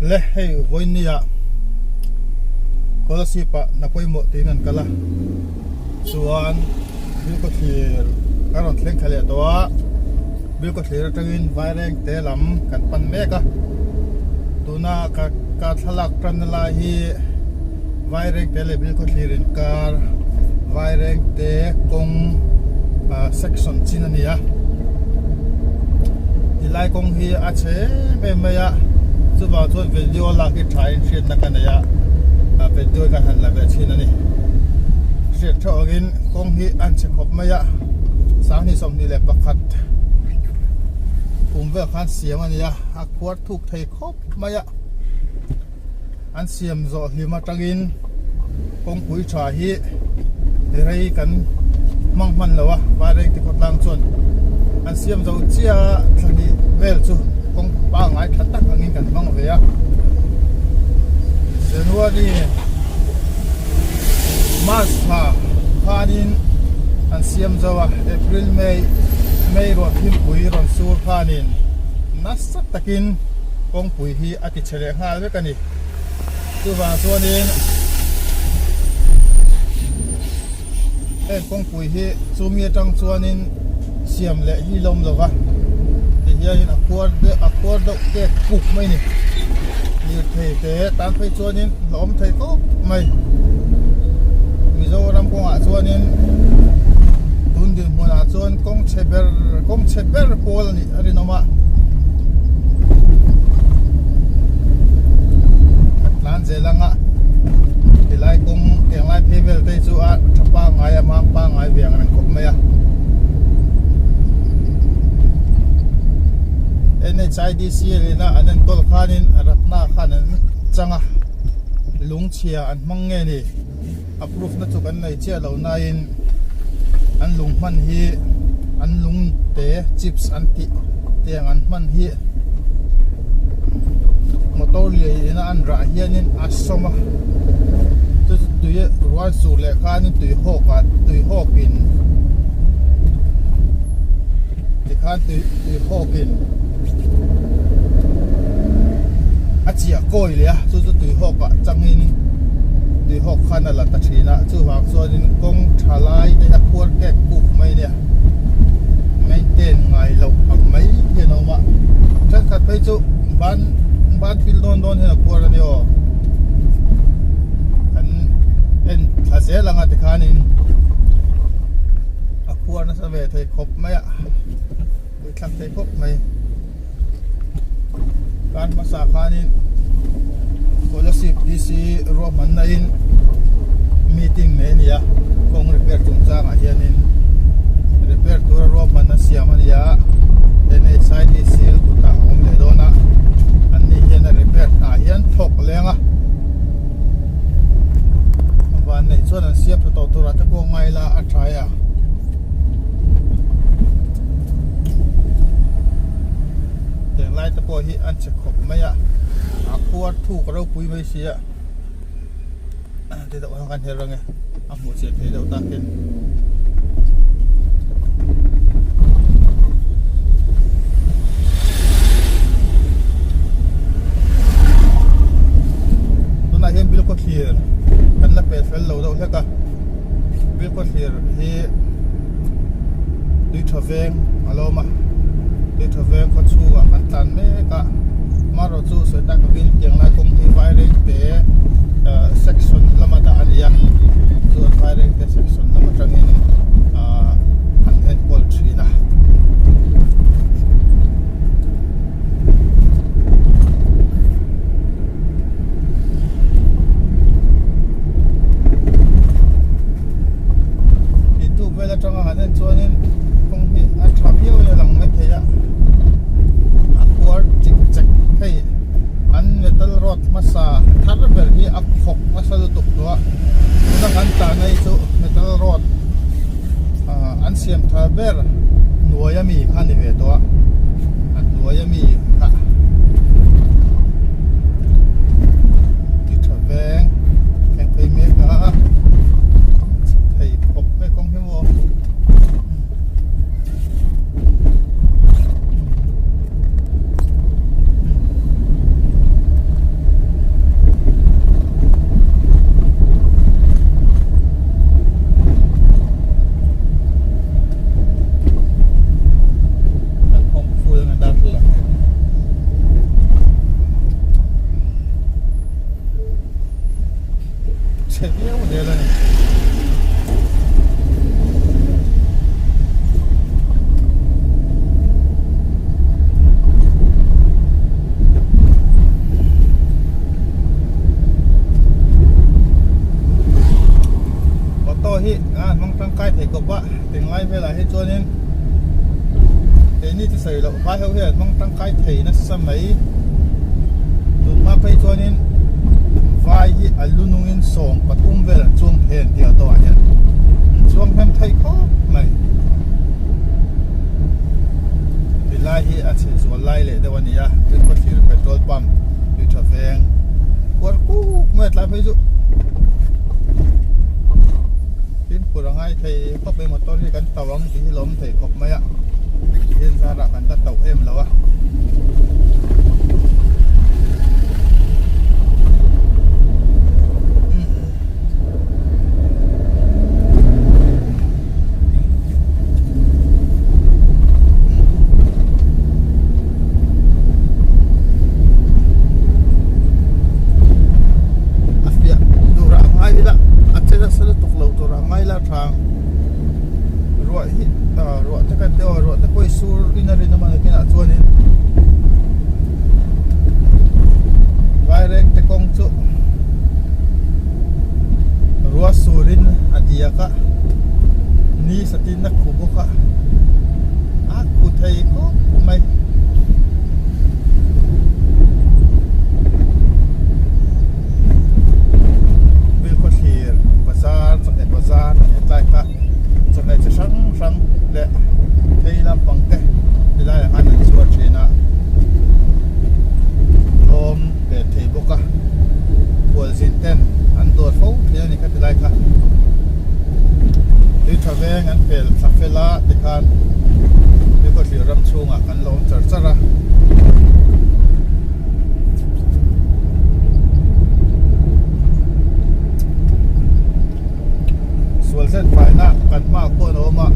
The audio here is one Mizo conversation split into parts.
Le hei vawinia scholarship ah hna pawimawh tiin an kal a chuan Bilkhawthlir ka rawn thleng thla leh tawh a Bilkhawthlir atangin Vairengte lam kan pan mek a tuna ka ka thlalak tanna lai hi Vairengte leh Bilkhawthlir inkar Vairengte kawng ah section chin a ni a tilai kawng hi a chhe em em mai a chuvang chuan video lak hi tha in hriatna ka nei a ah video hi ka han la ve thin a ni hriat theuh angin kawng hi a chhe khawp mai a 21 kum vel khan siam a ni a a khuar thuk thei khawp mai a. An siam zawh hlim atangin kawngpui tha hi rei kan hmang hman lo a, Vairengte khawtlang chuan an siam zo chiah a, thla hnih vel chu kawng pangngai tha tak angin kan hmang ve a. January March thla khanin an siam zo a, April May May ruah thimpui rawn sur khanin nasa takin kawngpui hi a ti chhe leh nghal vek a ni. Chuvang chuanin heng kawngpui hi chumi atang chuanin siam leh hi lawm lo va tihianin a khuar deuh a khuar deuh kek kuk mai a ni. Lirthei te tan phei chuanin hlawm thei khawp mai. Mizoram kawngah chuanin tun dinhmunah chuan kawng chhe ber kawng chhe ber pawl a nih a rinawm a. A tlan zel anga tilai kawng tiang lai phei vel te chu a tha pangngai a mam pangngai ve ang reng khawp mai a NHIDC leh an enkawl khanin Ratna khan an chang a lungchhia an hmang nge ni. A proof na chu kan nei chiah lo nain an lung hman hi an lung te chips an tih tiang an hman hi motor lian ina an rah hianin a sawm a chu chu tui rual sur leh khanin tui hawk ah tui hawk in tikhan tui tui hawk in a chiah kawi leh a chu chu tui hawk ah changin tui hawk khan a la ta thin a chuvang chuanin kawng tha lai te a khuar kek kuk mai nia maintain ngai loh ang mai hian a awm a thenkhat phei chu ban ban pil dawn dawn hian a khuar a ni aw kan en thla zel anga tikhanin a khuar nasa ve thei khawp mai a. Thlak thei khawp mai. Kan hmasa khanin Scholarship DC ruahmanna in meeting nei a ni a, kawng repair chungchangah hianin repair tura ruahmanna siam a ni a, NHIDC kutah a awm leh dawn a, an ni hian a repair hna hian thawk leng a, vanneih chuan an siam tha tawh turah te pawh ngai la a tha a. Tiang lai te pawh hi an che khawp mai a a khuar thuk ropui mai si a ti deuh ang kan her ange a hmuh chian thei deuh takin tunah hian bilkhawthlir kan la peh fel lo deuh hlek a. Bilkhawthlir hi tui tha veng a lo awm a tui tha veng khaw chhungah kan tlan mek a marawh chu sawi tak angin tiang lai kawng hi vairengte ah section lama dah a ni a chuan vairengte section lam atangin ah an enkawl thin a. Tih vel atanga han en chuanin kawng hi a tha viau in a lang mai thei a a khuar chik chek hei an metal rod hmasa thar ber hi a khawk nasa lutuk tawh a tuna kan tlan hi chu metal rod ah an siam thar ber hnuai ami kha a ni ve tawh a a hnuai ami kha ti tha veng thleng phei mek a thei khawp mai kawng hi maw. chhe viau zel a ni. Auto hi a hmang tangkai thei kawp a tinglai velah hi chuanin keini chu sawi loh vai ho hian hmang tangkai thei nasa mai tunhma phei chuanin vai hi a lu nungin 13 vel an chuang thei an ti auto ah hian an chuang hnem thei khawp mai tilai hi a chhe zual lai leh deuh a ni a tin khawthlir petrol pump tui tha veng kuar kuk mai a tlai phei chu fimkhur a ngai thei khawp mai motor hi kan tauh ang tih hi lawm thei khawp mai a tin zarah kan la tauh em lo a. A fiah tur ah ngai ila a che nasa lutuk lo tur ah ngai ila tha ruah hi ah ruah te kan ti aw ruah te pawh hi sur in a rin a mahni kinah chuanin vaireng te kawng chu ruah surin a diak a ni satin a khu bawk a a khu thei khawp mai. Bilkhawthlir bazar chawhmeh bazar hetlai kha chawhmeh chi hrang hrang leh phei lampang te tilaiah khan an chhuah thin a tlawm ve thei bawk a khualzin ten an dawr fo thin a ni kha tilai kha tui tha veng an pel thla fel a tikhan Bilkhawthlir ram chhungah kan la awm char char a. Sual hlen faina kan hmaah khuan a awm a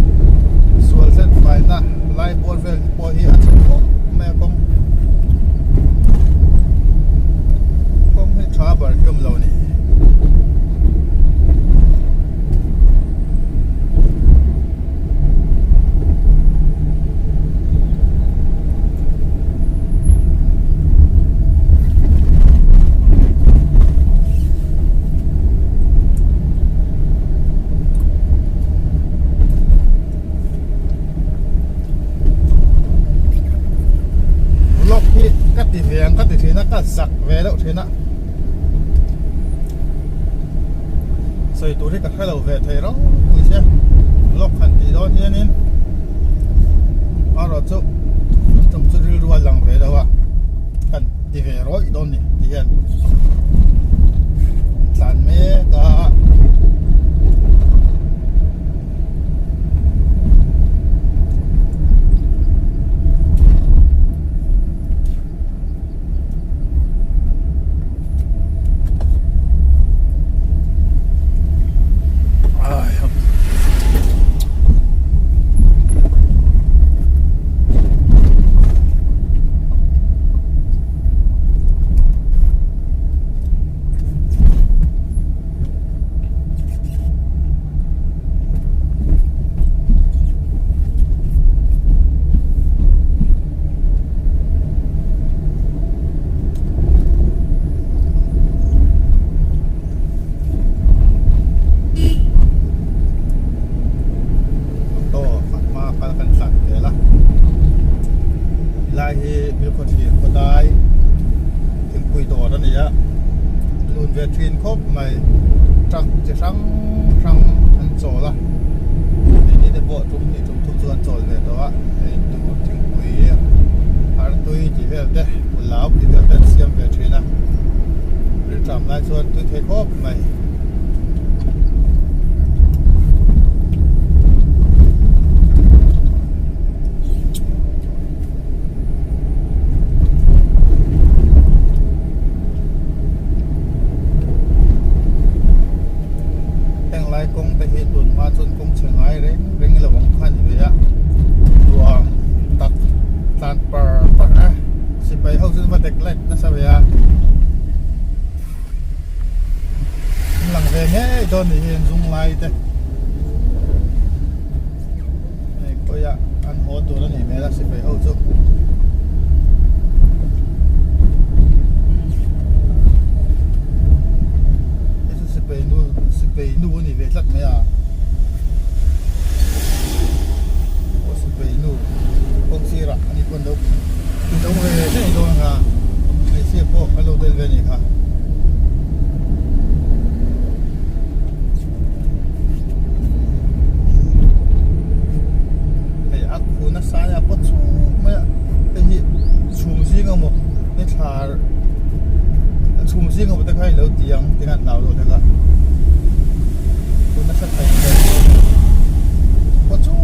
sual hlen faina lai bawr vel te pawh hi a chhe khawp mai a kawng kawng hi tha ber hi awm lo a ni. Vlog hi ka ti ve ang ka ti thin a ka zak ve deuh thin a sawi tur hi ka hre lo ve thei rau pui sia vlog han tih dawn hianin erawh chu tum chu rilru a lang ve deuh a kan ti ve rawih dawn ni ti hian tlan mek a. Auto khat hma kal kan tlan tel a helai hi Bilkhawthlir khawdai thingpui dawr a ni a lun ve thin khawp mai truck chi hrang hrang an chawl a keini te pawh tum hnih tum thum chu an chawl ve tawh a hei tur thingpui artui tih vel te pulao tih vel te an siam ve thin a rilṭam lai chuan tui thei khawp mai. Heng lai kawng te hi tun hma chuan kawng chhe ngai reng reng lo ang kha a ni ve a ruang tak tlan par par a sipai ho chuan va dek let nasa ve a. An lang ve ngei dawn ni hi an zung lai te. Hei khawiah an haw tur a nih hmel a sipai ho chu. Hei chu sipai nu sipai nu a ni ve tlat mai a. Aw sipai nu kawng sirah a ni pawn lo lo ve ngei dawn kha hmeichhia pawh a lo tel ve a nih kha. Hei a khu nasa a pawt chhuk mai a hei hi chhum zing emaw ni thla chhum zing emaw te kha ilo ti ang ti khan hlau deuh hlek a khu nasa thei vel pawt chhuk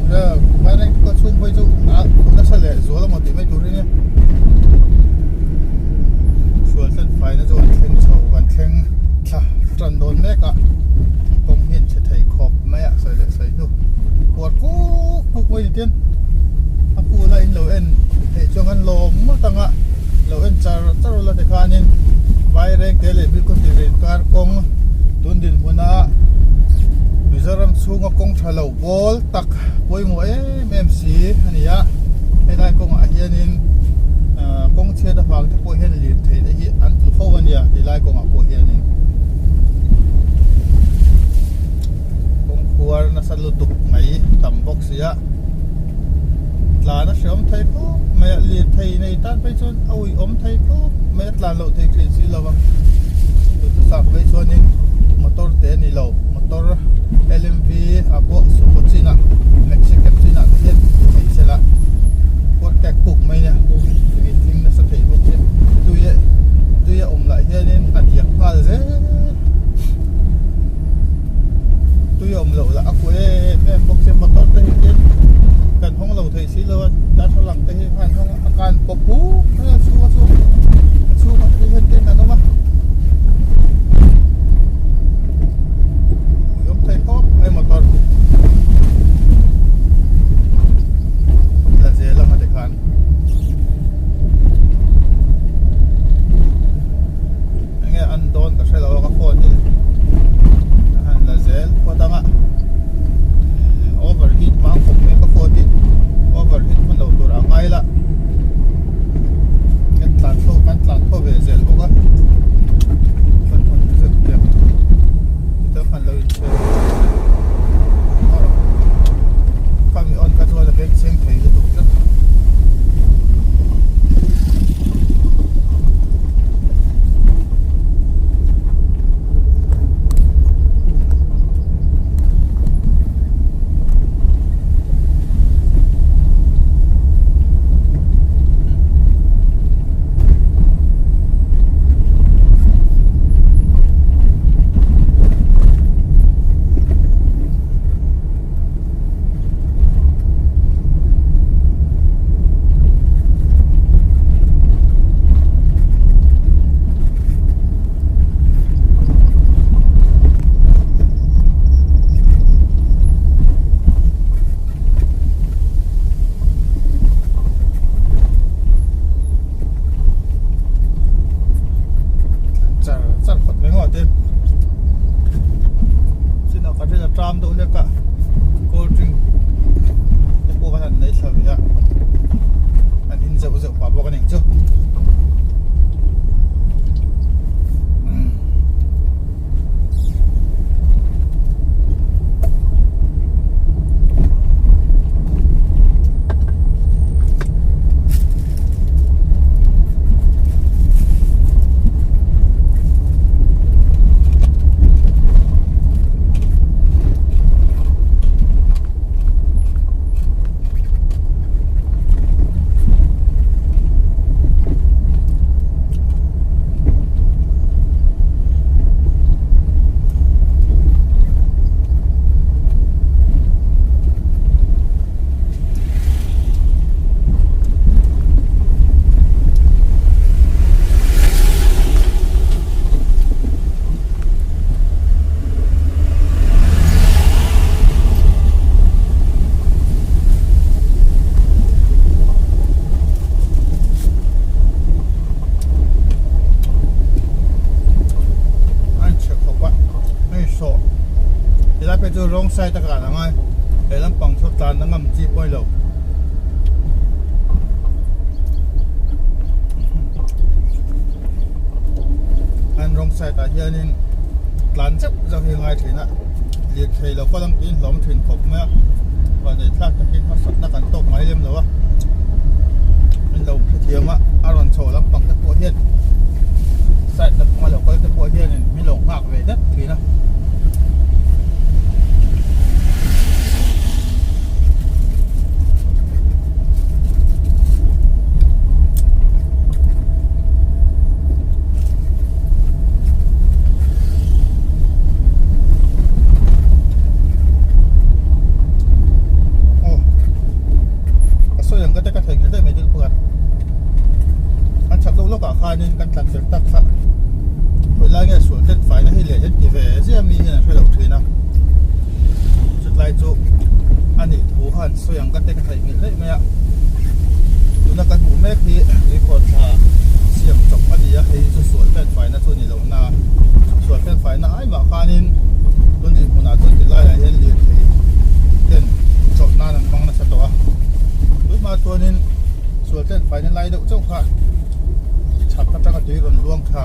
vel khaw chhung phei chu a khu nasa leh zual emaw tih mai tur hi nia sual thlen faina chu an thleng chho an thleng thla tan dawn mek a kawng hi an chhe thei khawp mai a sawi leh sawi hnu khuar kuk kuk mai ni tin a phul a in lo en theih chuan kan lawm ngawt ang a lo en char char ula tikhanin vairengte leh bilkhawthlir inkar kawng tun dinhmuna Mizoram chhunga kawng tha lo pawl tak pawimawh em em si a ni a helai kawngah hianin ah kawng chhiat avang te pawh hian lirthei te hi an tlu fo a nia tilai kawngah pawh hianin kawng khuar nasa lutuk mai tam bawk si a tlan a hreawm thei khawp mai a lirthei nei tan phei chuan a uiawm thei khawp mai a tlan loh thei thin si lo a duhthusam phei chuanin motor te a ni lo motor L_M_V ah pawh sumo chinah maxi cab chinah te hian hmeichhe lah kawr kek kuk mai nia tui tling nasa thei bawk sia tui a tui a awm lah hianin a diak nghal zel tui a awm loh lah a kuah em em bawk sia motor te hi hian kan hawng lo thei si lo a darthlalang te hi khan hawng a kan pawp puk mai a chhung a chhung a chhung ah te hian te kan awm a ui awm thei khawp mai motor la zel ang a tikhan. chu wrong side a kal ang a he lampang saw tlan a ngam chi pawh a ni lo. An wrong side ah hianin tlan zeuh zeuh hi a ngai thin a lirthei lo kal ang tiin hlawm thin khawp mai a vanei thlak takin harsatna kan tawk ngai lem lo a min lo hrethiam a a rawn chho lampang te pawh hian side lampanga lo kal te pawh hianin min lo nghak ve dat thin a. Ka sawi ang ka te ka thei nghet daih mai thil pakhat an chak deuh lawkah khanin kan tlan fel tak kha khawi lai nge sual tet faina hi leh hian ti ve zia mi hian an hre lo thin a chutlai chu a nih thu khan sawi ang ka te ka thei nghet daih mai a tuna kan hmuh mek hi tuikawt thla siam chawp a ni a hei chu sual tet faina chu a ni lo na sual tet faina ai mah khanin tun dinhmunah chuan ti laiah hian lirthei ten chawlh nan an hmang nasa tawh a tunhma chuanin sual tet faina lai deuh chauh kha chhak atanga tui rawn luang tha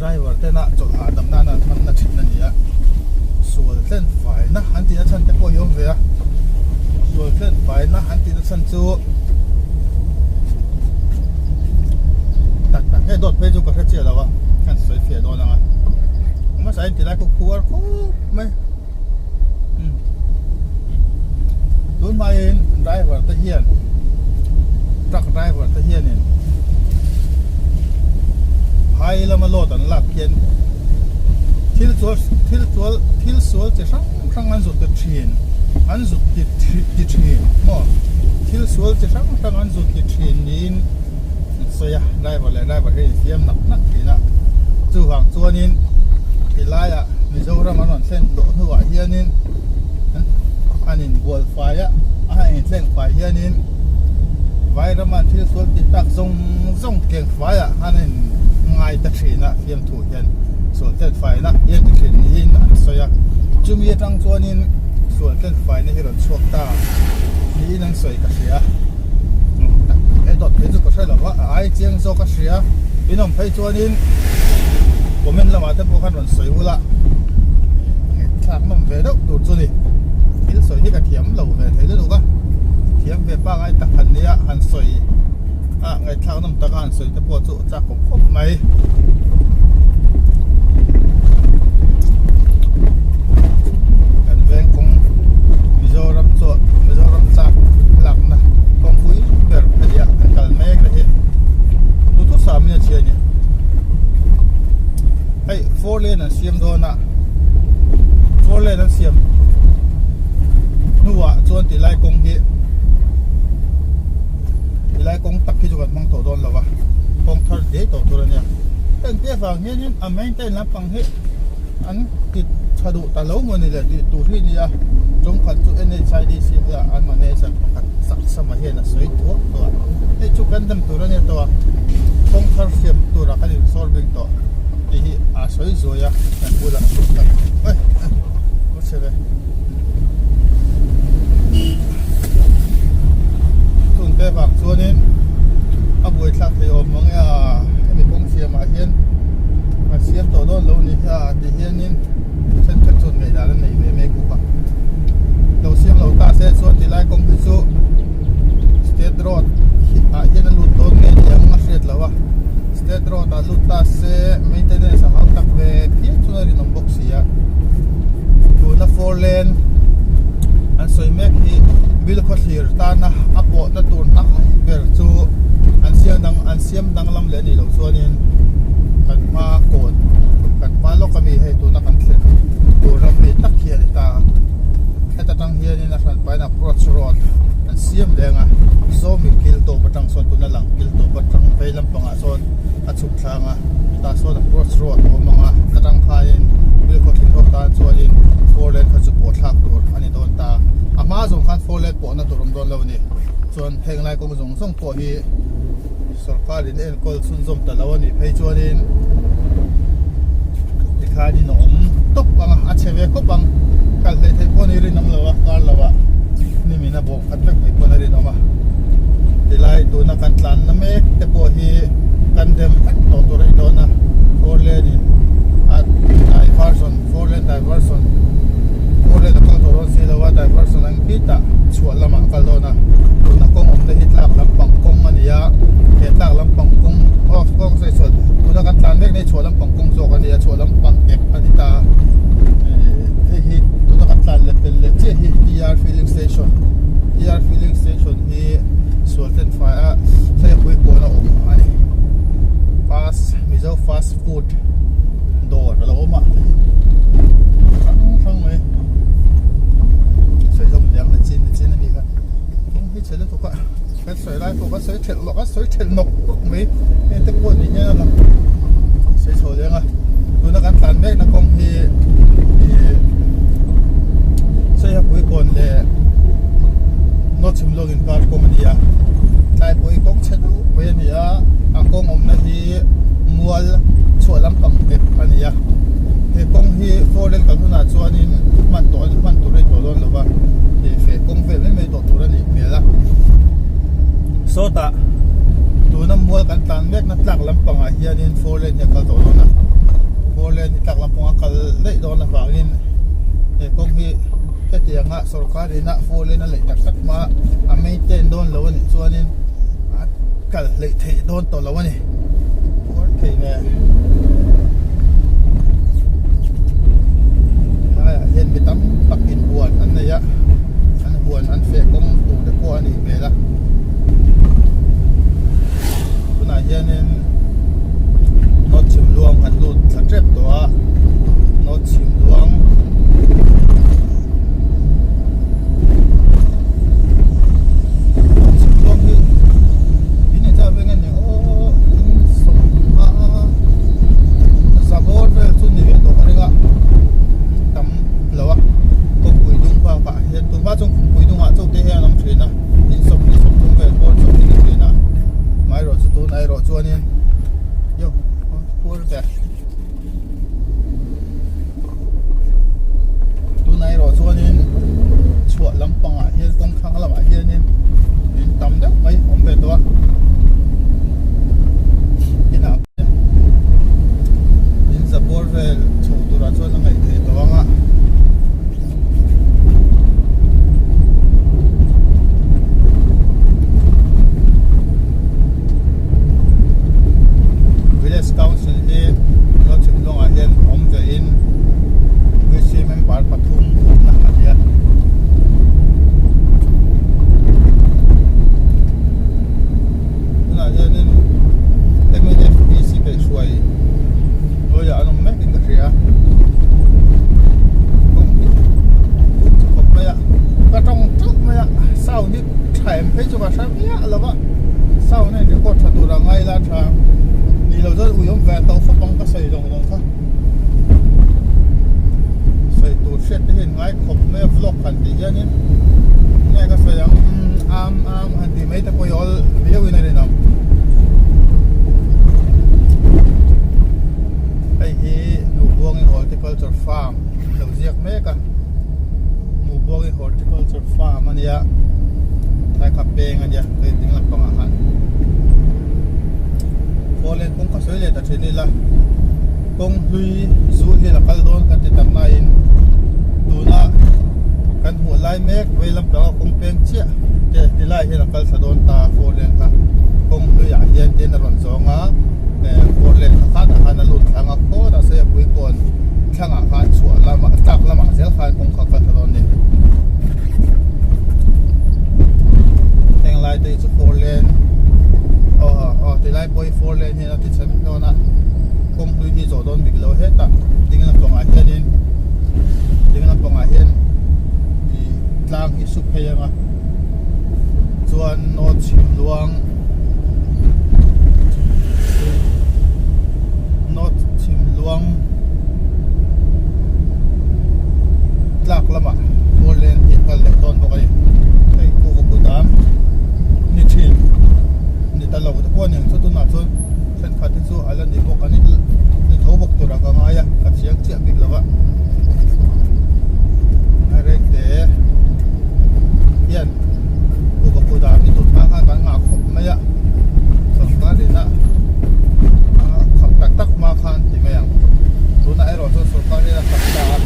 driver tena chawlh hahdam nana an hman na thin a ni a sual tlen faina an tihna chhan te pawh hi a awm ve a sual tlen faina an tihna chhan chu tak tak nge dawt phei chu ka hre chiah lo a kan sawi fiah dawn ang a hmasa in tilai khaw khuar khawp mai tun hmain driver te hian truck driver te hianin phai lama load an lak hian thil chual thil chual thil sual chi hrang hrang an zut ta thin an zut ti ti thin maw thil sual chi hrang hrang an zut ti thin niin an sawi a driver leh driver hi an infiam nak nak thin a chuvang chuanin tilaiah Mizoram an rawn thlen tawh hnuah hianin an inbual fai a a han inthleng fai hianin Vairama an thil sual tih tak zawng zawng keng faiah khan a in ngai ta thin a fiamthu hian sual tlen faina hi a ti thin niin an sawi a chumi atang chuanin sual tlen faina hi rawn chhuak ta niin an sawi ka hria he dawt phei chu ka hre lo va a ai chiang zawk a hria in awm phei chuanin comment lamah te pawh khan rawn sawi ula thlak nawm ve deuh tur chu ni thil sawi hi ka thiam lo ve thei lutuk a thiam ve pangai tak han nia han sawi a ngaihthlak nawm taka han sawi te pawh chu a chak khawp khawp mai kan veng kawng Mizoram chuan Mizoram chak lakna kawngpui ber a ni a kan kal mek na hi duhthusam in a chhia a ni. Hei four lane an siam dawn a four lane an siam hnuah chuan ti lai kawng hi ti lai kawng tak hi chu kan hmang tawh dawn lo va kawng thar dei tawh tur a nia heng te avang hianin a maintain lampang hi an ti tha duh ta lo maw ni le tih tur hi a ni a tumkhat chu N_H_I_D_C bulah an manager pakhat sak sama hian a sawi thuak tawh a hei chu kan dam tur a nia tawh a kawng thar siam turah kan insawr bik tawh tih hi a sawi zuai a kan bulah chungte vang chuanin a buaithlak thei awm mang e a hemi kawng siamah hian a siam tawh dawn lo ni hi a ti hianin thenkhat chuan ngaihdan a nei ve mek bawk a lo siam lo ta se chuan tilai kawng hi chu state road ah hian a lut dawn ngei ni ang a hriat loh a state road ah lut ta se maintenance a hau tak ve phian chuan a rinawm bawk si a tuna four lane an sawi mek hi bill khawthlir tana a pawhna tur hnai ber chu an siam dang an siam danglam leh anih loh chuanin kan hma kawn kan hma lawk ami hei tuna kan thlen tur ram mi tak hi a ni ta heta tang hianin a hran pahin approach road an siam leng a sawmi kil tawp atang sawn tuna lang kil tawp atang vei lampangah sawn a chhuk thlang a tah sawn approach road a awm ang a ta tang khanin bill khawthlir ho tan chuanin four lane kha chu pawh thlak tur a ni dawn ta a hma zawng khan four lane pawhna tur a awm dawn lo a ni chuan heng lai kawng zawng zawng pawh hi sorkar in enkawl chhunzawm ta lo a nih phei chuanin tikhanin a awm. tawp ang a, a chhe ve khawp ang. Kal hleih theih pawh ni rinawm lo a, kar lo ah nimin a bawm khat vek mai pawn a rinawm a. Tilai tuna kan tlanna mek te pawh hi kan dem vek tawh tur a ni dawn a, four lane in a diversion four lane diversion four lane a kal tawh dawn si lo a, diversion ang khitah chhuah lamah a kal dawn a, tuna kawng awmna hi tlak lampang kawng a ni a, he tlak lampang kawng aw kawng sawi chhuah tuna kan tlan mek na hi chhuah lampang kawng zawk a ni a, chhuah lampang ep a ni ta hei hi tuna kan tlan leh pel leh chiah hi TR filling station TR filling station hi sual ten fai a hleipui kawn a awm a ni fast mizo fast food dawr a lo awm a hrang hrang mai sawi zawm liang leh chin chin a ni kha kawng hi chhe lutuk a kan sawi lai pawh kan sawi thelh lawk a sawi thelh nawk nawk mai heng te pawh ni hian a lang sawi chho leng a tuna kan tlan mek na kawng hi ih sawi kawn leh North Chhimlawng inkar kawng a ni a tlaipui kawng chhe deuh mai a ni a a kawng awmna hi mual chhuah lampang ep a ni a he kawng hi four lane kal hunah chuanin hman tawh hman tur a ni tawh dawn lo va ih feh kawng vel mai mai tawh tur a nih hmel a sawtah tuna mual kan tlan mek na tlak lampangah hianin four lane hi a kal tawh dawn a four lane hi tlak lampang a kal daih dawn avangin he kawng hi hetianga sorkar ina four lane a leih tak tak hma a maintain dawn lo a nih chuanin a kal hleih theih dawn tawh lo a ni kawr thei ve helaiah hian mi tam tak in huan an nei a an huan an feh kawng tur te pawh a nih hmel a tunah hianin North Chhimluang kan lut thla tep tawh a North Chhimluang North Chhimluang hi in engzah veng a ni aw in sawmhma zabawr vel chu ni ve tawh ka ring a tam lo a kawngpui dung bakah hian tunhma chuan kawngpui dungah chauh te hian an awm thin a in sawmhnih sawmthum vel pawh chauh hi ni thin a amaherawh chu tunah erawh chuanin yo phur ve tunah erawh chuanin chhuah lampangah hian kawng thlang lamah hianin in tam deuh mai awm ve tawh a inah in zabawr vel chho turah chuan a ngaih theih tawh ang a. Village Council hi North Chhimlawngah hian awm ve in VC member pathum awmna a ni a. Tunah hianin mnf VC kaihhruai hnuaiah an awm mek in ka hria. Kawng hi tha khawp mai a, ka tawng teuh mai a, sound hi tha em phei chu ka hre miah lo va, sound a in record tha tur a ngai la tha ni lo chuan ui awm ve tawh khawp ang ka sawi zawng zawng kha. Sawi tur hriat te hian ngai khawp mai a vlog han tih hianin nge ka sawi ang am am han tih mai te pawh hi awl viau in a rinawm. Hei hi Nubuangi Horticulture Farm lo ziak mek a Nubuangi Horticulture Farm a nia tlai kha peng a nia hei ding lampangah khan Fawleng kawng kha sawi leh ta thin ila kawng hlui zu hian a kal dawn kan ti tak nain tuna kan hmuh lai mek vei lampanga kawng peng chiah te tilai hian a kal thla dawn ta Fawleng kha kawng hluiah hian tin a rawn zawng a. Four lane kha khatah khan a lut thlang a khawtah Saiapui kawn thlangah khan chhuah lamah tlak lamah zel khan kawng kha kal ta dawn a ni. Heng lai te hi chu four lane aw aw ti lai pawh hi four lane hian a ti chhe vek dawn a kawng hlui hi zawh dawn bik lo hetah ding lampangah hianin ding lampangah hian ih tlang hi suk phei ang a chuan North Chhimluang. North chhim luang tlak lamah four lane hi a kal leh dawn bawk a ni hei kuhva kut a ni thin ni ta lo te pawh a ni ang chu tunah chuan thenkhat hi chu a la ni bawk a ni ni tho bawk turah ka ngai a ka chiang chiah bik lo a Vairengte hian kuhva kudam hi tun hma khan kan ngah khawp mai a sawrkar in a khap tak tak hma khan ti mai ang tunah erawh chuan sawrkar hian a khap ta a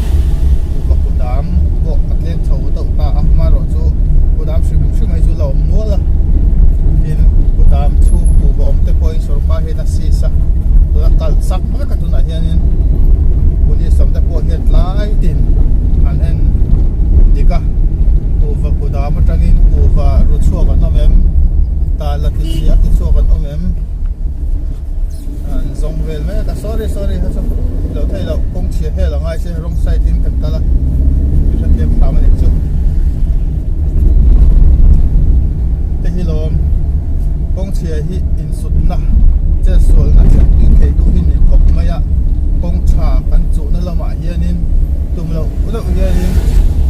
kuhva kudam pawh a tlem chho deuh ta a amaherawh chu kudam hrim hrim hi chu la awm nual a tin kudam chhung kuhva awm te pawhin sawrkar hian a sis a tuna kalh sak vek a tunah hianin police lam te pawh hian tlai tin an en dik a kuhva kudam atangin kuhva ru chhuak an awm em tal a ti chhia ti chhuak an awm em an zawng vel mek a sorry sorry ha chu lo thei loh kawng chhia hel a ngai se wrong side in kan kal a mi hrethiam hram a nih chu te hi lawm kawng chhia hi insutna chetsualna thlen tui thei tu hi ni khawp mai a kawng tha kan chuhna lamah hianin tum loh deuh hianin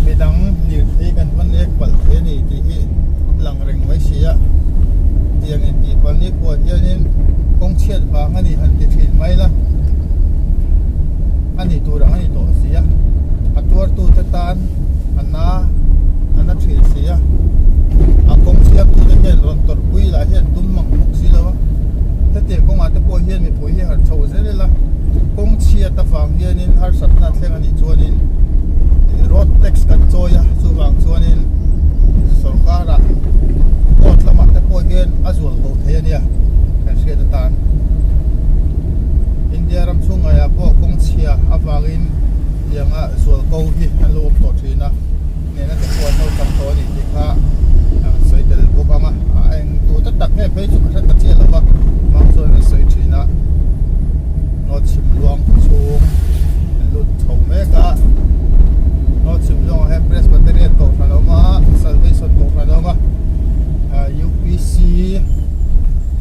midang lirthei kan va nek palh thei a ni tih hi lang reng mai si a tiang intih palh ni khuah hianin kawng chhiat vang a ni han ti thin mai la a ni tur ang a ni tawh si a a tuartu te tan a na a na thin si a a kawng chhiartu te hian rawn tawrhpui lah hian tum mang bawk si lo a hetiang kawngah te pawh hian mipui hi harh chho zel ila kawng chhiat avang hianin harsatna a thleng a nih chuanin road tax kan chawi a chuvang chuanin sorkar ah court lamah te pawh hian a zual ko thei a nia kan hriat atan India ram chhung ngaiah pawh kawng chhia avangin tianga zual ko hi an lo awm tawh thin a nena te pawh an lo chang tawh a ni tih kha an sawi tel bawk ang a a eng tu ta tak nge phei chu ka hre ta chiah lo va hmang chuan an sawi thin a North Chhimluang chhung an lut chho mek a North Chhimluang ah hian Presbyterian kohhran a awm a Salvation kohhran a awm a UPC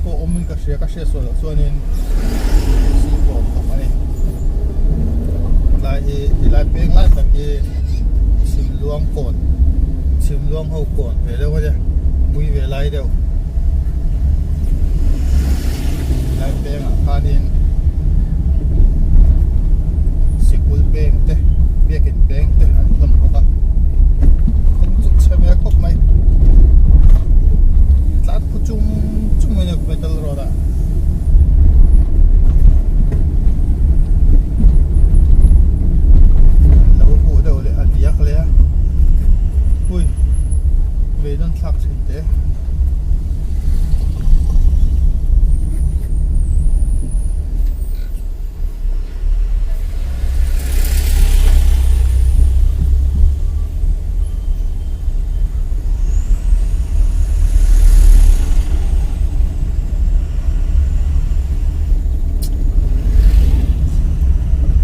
pawh awmin ka hria ka hriat sual loh chuanin UPC pawh awm bawk a ni tlai hi tilai peng lai tak hi Chhimluang kawn Chhimluang ho kawn ve deuh a nia pui ve lai deuh tilai pengah khanin sikul peng te biakin peng te an hlawm bawk a kawng chu chhe ve khawp mai tlan khu chung chung mai a ni metal road ah. Lo huh deuh leh a diak leh a hui beidawn thlak thin teh.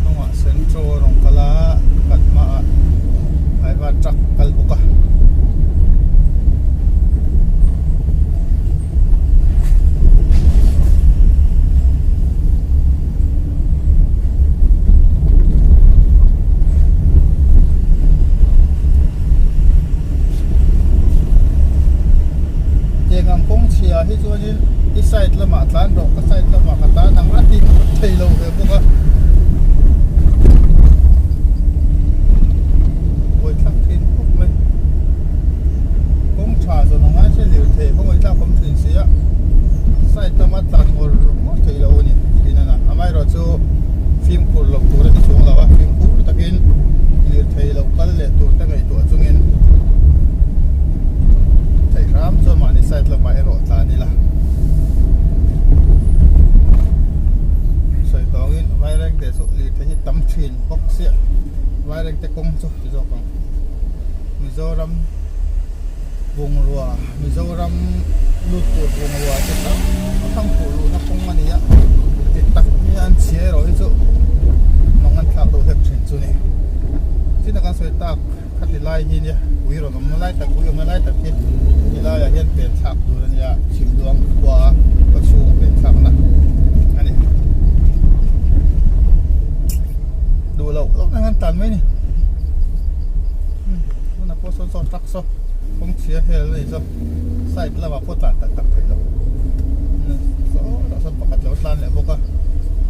Hnungah Centro a rawn kal a kan hmaah Aiva truck kal bawk a. Tiang ang kawng chhia hi chuanin i side lamah tlan rawh ka side lamah ka tlan ang a ti thei lo ve bawk a buai thlak thin khawp mai kawng tha zawn ang ngai se lirthei khawngaih tlak awm thin si a side lama tlan ngawr ngawr theih loh a ni thin a na amaherawh chu fimkhur loh tur a ti chuang lo a fimkhur takin lirthei lo kal leh tur te ngaihtuah chungin theih hram chuan mahni side lamah erawh tlan ila sawi tawngin vairengte chu lirthei hi tam thin bawk sia vairengte kawng chu ti zawk ang Mizoram bungrua Mizoram lut tur bungrua te hrang hrang phuh luhna kawng a ni a ti tak mai a an chhia erawh hi chu mang an thlak deuh hlek thin chu ni tin a kan sawi tak khati lai hi nia ui rawn awmna lai tak ui awmna lai tak hi ti laiah hian pen thlak tur a nia chhimluang khua khaw chhung pen thlakna a ni duh loh loh reng an tan mai a ni tunah pawh sawn sawn truck saw kawng chhia hel a ni saw side lamah pawh tlan tak tak theih loh saw tah sawn pakhat lo tlan leh bawk a.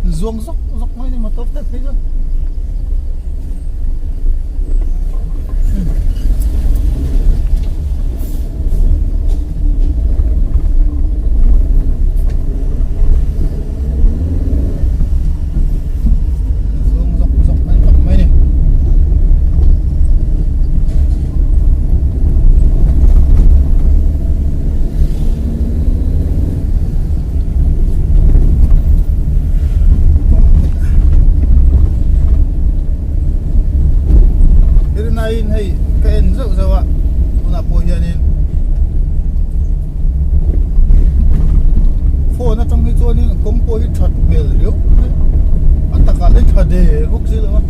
Zuang zawk zawk mai ni motor te phei chuan. Zuang zawk zawk mai tak mai ni. Tirinain hei ka en zeuh zeuh a tunah pawh hianin phone atang hi chuanin kawng pawh hi that hmel riau mai a takah hian tha der bawk si lo a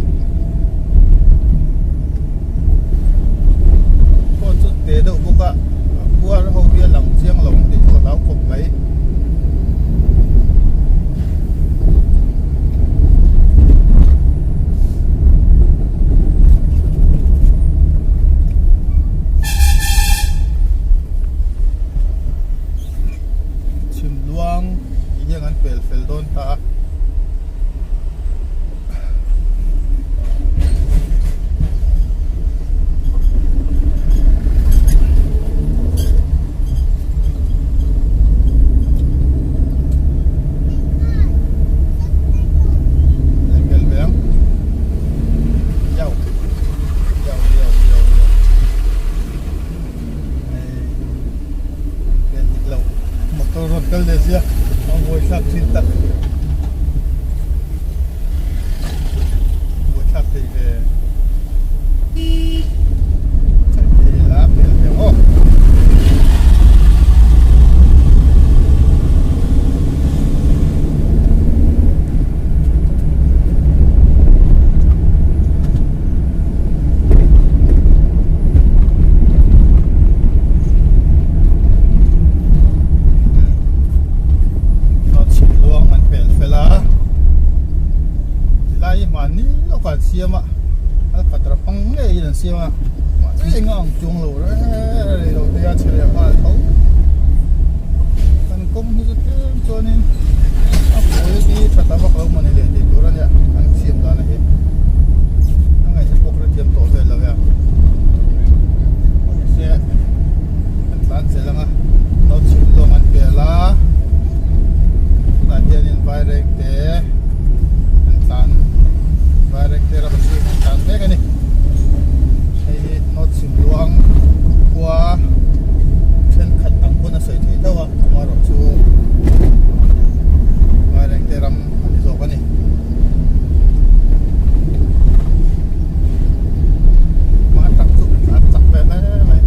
phone chu te deuh bawk a a khuar ho hi a lang chiang lo ang tih chu a hlau khawp mai. Chhim luang tih hian an pel fel dawn ta a. Motor rawn kal leh zia a ngawi thlak thin tak ngawi thlak thei ve la pel ve aw Chhimluang an pel fel a tilai hi mahni lawkah an siam a alkatra hmang ngeiin an siam a mahse eng a ang chuang lo reng rei lo te a chhe leh nghal tho kan kawng hi chu tlem chuanin a quality tha ta vak lo mawni leh tih tur a nia an siam dan a hi a ngaihna pawh ka hrethiam tawh vel lo e a mahse an tlan zel ang a nauchhim lawng an pel a tunah hianin vairengte an tlan vairengte ram chhung an tlan mek a ni hei hi nauchhim luang khua thenkhat ang pawn a sawi thei tho a amaherawhchu vairengte ram a ni zawk a ni. Hma tak chu a chak ve hle mai.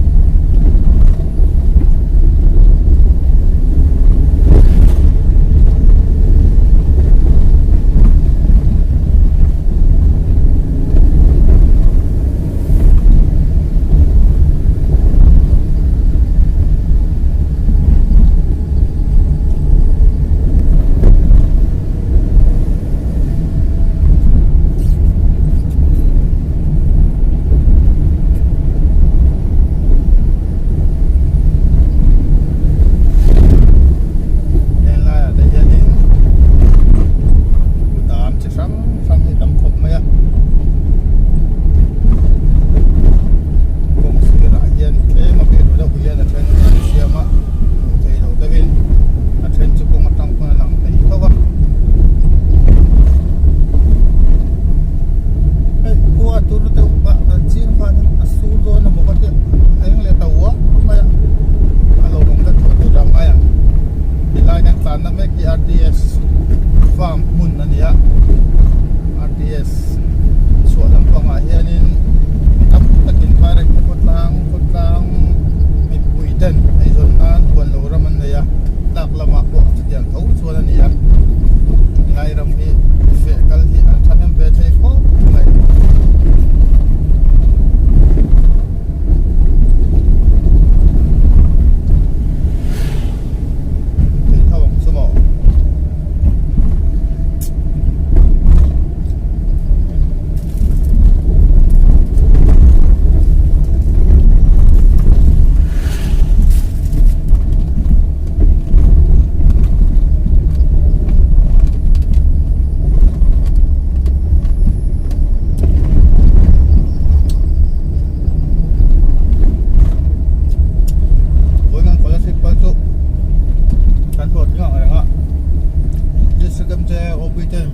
mipui ten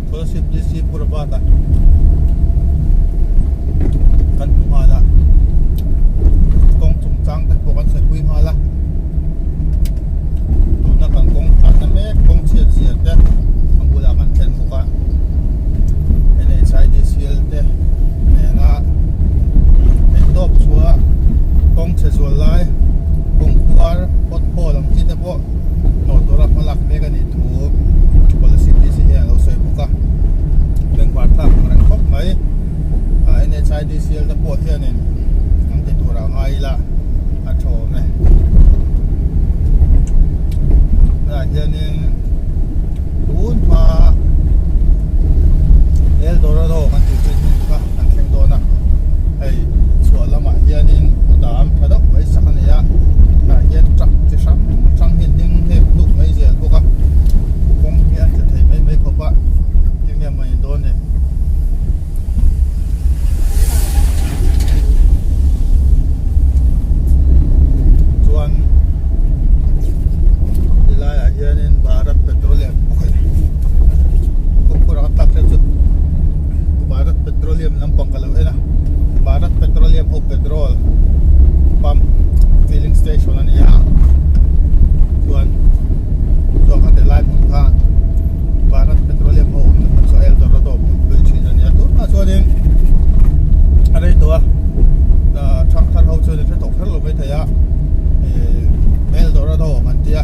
Scholarship DC Purabata kan hmu nghal a kawng chungchang te pawh kan sawi pui nghal a tuna kan kawng thatna mek kawng chhiat zia te a bulah kan thlen bawk a N_H_I_D_C_L te nena theihtawp chhuah kawng chhe zual lai kawng khuar pothole ang chi te pawh hnawh tura hma lak mek a nih thu policy P C hian a lo sawi bawk a bengvar thlak ang reng khawp mai N_H_I_D_C_L te pawh hianin an ti tur ah ngai ila a tha awm e tunah hianin tun hma El Dorado kan tih thin hmun kha kan thleng dawn a hei chhuah lamah hianin dam tha deuh mai sak a ni a tah hian truck chi hrang hrang hi ding hnep hnuk mai zel bawk a kawng hi an tla thei mai mai khawp a tinge maw ni dawn ni. Chuan tilaiah hianin Bharat Petroleum kawngkhur ang tak chu Bharat Petroleum lampang ka lo en a Bharat Petroleum ho petrol pump filling station a ni a chuan chuan kha tilai hmun kha Bharat Petroleum ho awmna hmun chu El Dorado hmun pui thin a ni a tunah chuanin a rei tawh a thang thar ho chuan in hre tawh kher lo maithei a ih El Dorado an tia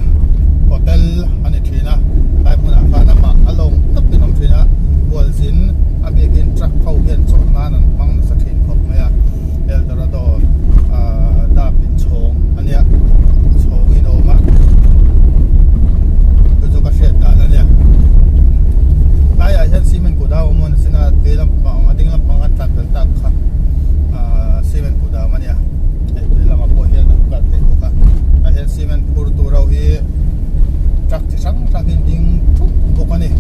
hotel a ni thin a tlai hmunah khan amah a lawng tawp in awm thin a hualzin a bikin truck ho hian chawlh nan an hmang nasa thin khawp mai a El Dorado ah dap inchhawng a nia chhawng in a awm a chu chu ka hriat dan a nia tlaiah hian cement kut a awm a sin a tui lampang a ding lampang a tlan fel tak kha ah cement kut a awm a nia hei tui lamah pawh hian a kal theih bawk a tah hian cement phur tur ho hi truck chi hrang hrang hi an ding thup bawk a ni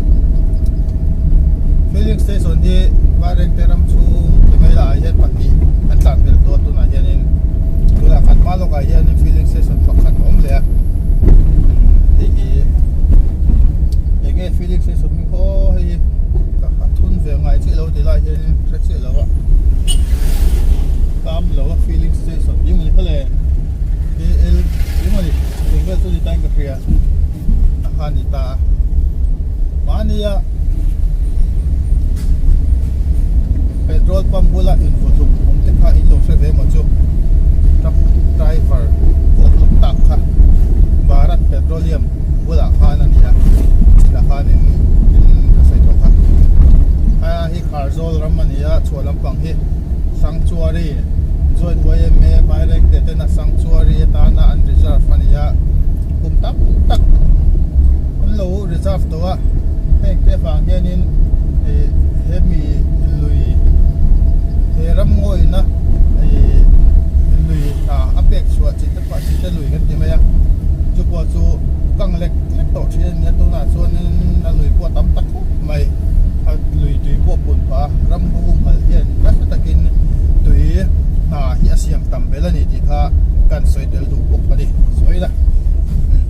filling station hi Vairengte ram chhung ti mai lah ah hian pahnih an tlan fel tawh a tunah hianin tunah kan hma lawkah hianin filling station pakhat a awm leh a hei hi enge filling station hming khaw aw hei hi ka ha thun ve ngai chiah lo ti lai hianin hre chiah lo a tam lo a filling station tih mawni kha le K_L tih mawni eng vel chu ni ta in ka hria a kha a ni ta a mahnia petrol pump bula invaw hlum awm te kha in lo hre ve maw chu truck driver pawh hlawk tak kha Bharat Petroleum bulah khan a ni a tah khanin in a sawi tawh kha a hi Kharzawl ram a ni a chhuah lampang hi Sanctuary Joint Y_M_A Vairengte tena Sanctuary atana an reserve a ni a kum tam tak an lo reserve tawh a heng te avang hianin ih hemi lui he ramngawina ih lui hna a pek chhuah chi te pah chi te lui kan ti mai a chu pawh chu kang lek lek tawh thin a ni a tunah chuanin a lui pawh a tam ta khawp mai a lui tui pawh a pun phah a ramngaw humhalh hian nasa takin tui hna hi a siam tam vel a ni tih kha kan sawi tel duh bawk a ni sawi la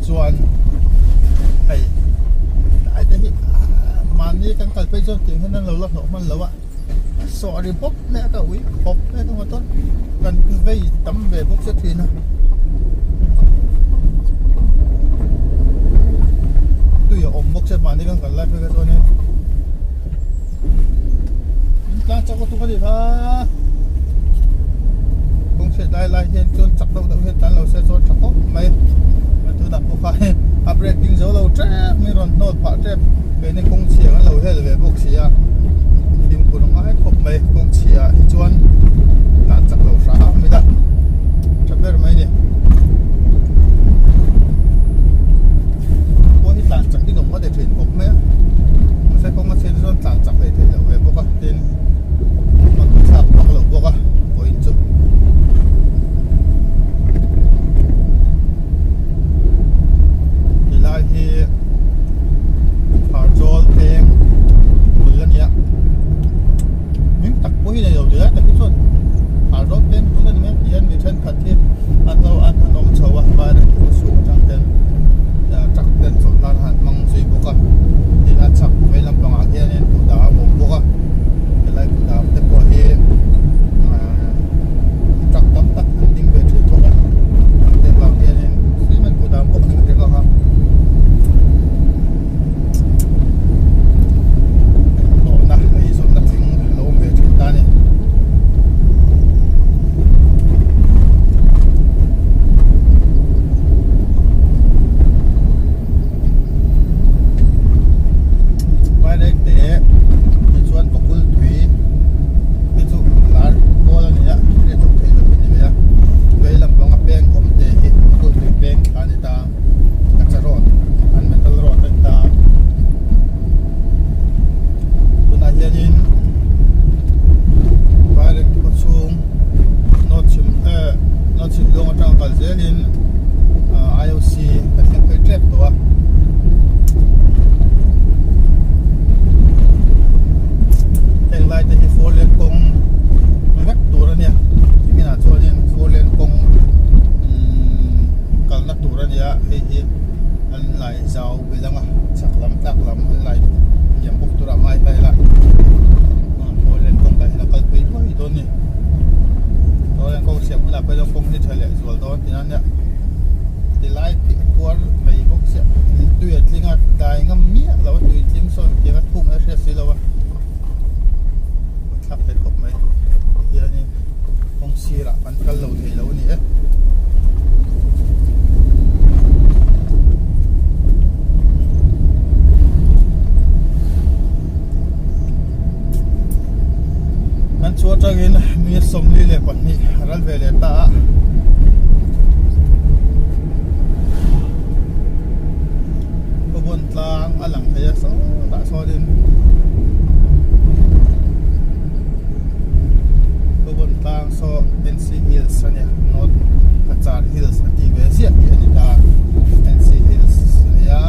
chuan hei tlai te hi mahni kan kal phei chuan tih hian an lo la hlawh hman lo a sawh ri bawp mai a ka ui khawp mai a motor kan vei tam ve bawk se thin a tui a awm bawk se mahni kan kal lai phei kha chuanin tlang chak lutuk a ni kha kawng chhiat lai lai hian chuan chak deuh deuh hian tlan lo se chuan tha khawp mai a tunah pawh khan a brake ding zo lo tep mai rawn hnawt phah tep keini kawng chhia kan lo hel ve bawk si a fimkhur a ngai khawp mai kawng chhia ah hi chuan tlan chak lo hram ila tha ber mai a ni pawh hi tlan chak hi nawm a ti thin khawp mai a mahse kawng a chhiat chuan tlan chak hlei theih loh ve bawk a tin a thlak vak lo bawk a vawiin chu. Helai hi Kharchawl peng bul a ni a hming tak pawh hi nei lo ti lai tak hi chuan Kharchawl peng bul a ni mai ti hian mi thenkhat hi an lo an. Atangin minute 42 a ral ve leh ta a. Kawbun tlang a lang thei a sawtah sawnin Kawbun tlang saw NC Hills a nia North Cachar Hills a tih ve ziah hi a ni ta NC Hills a nia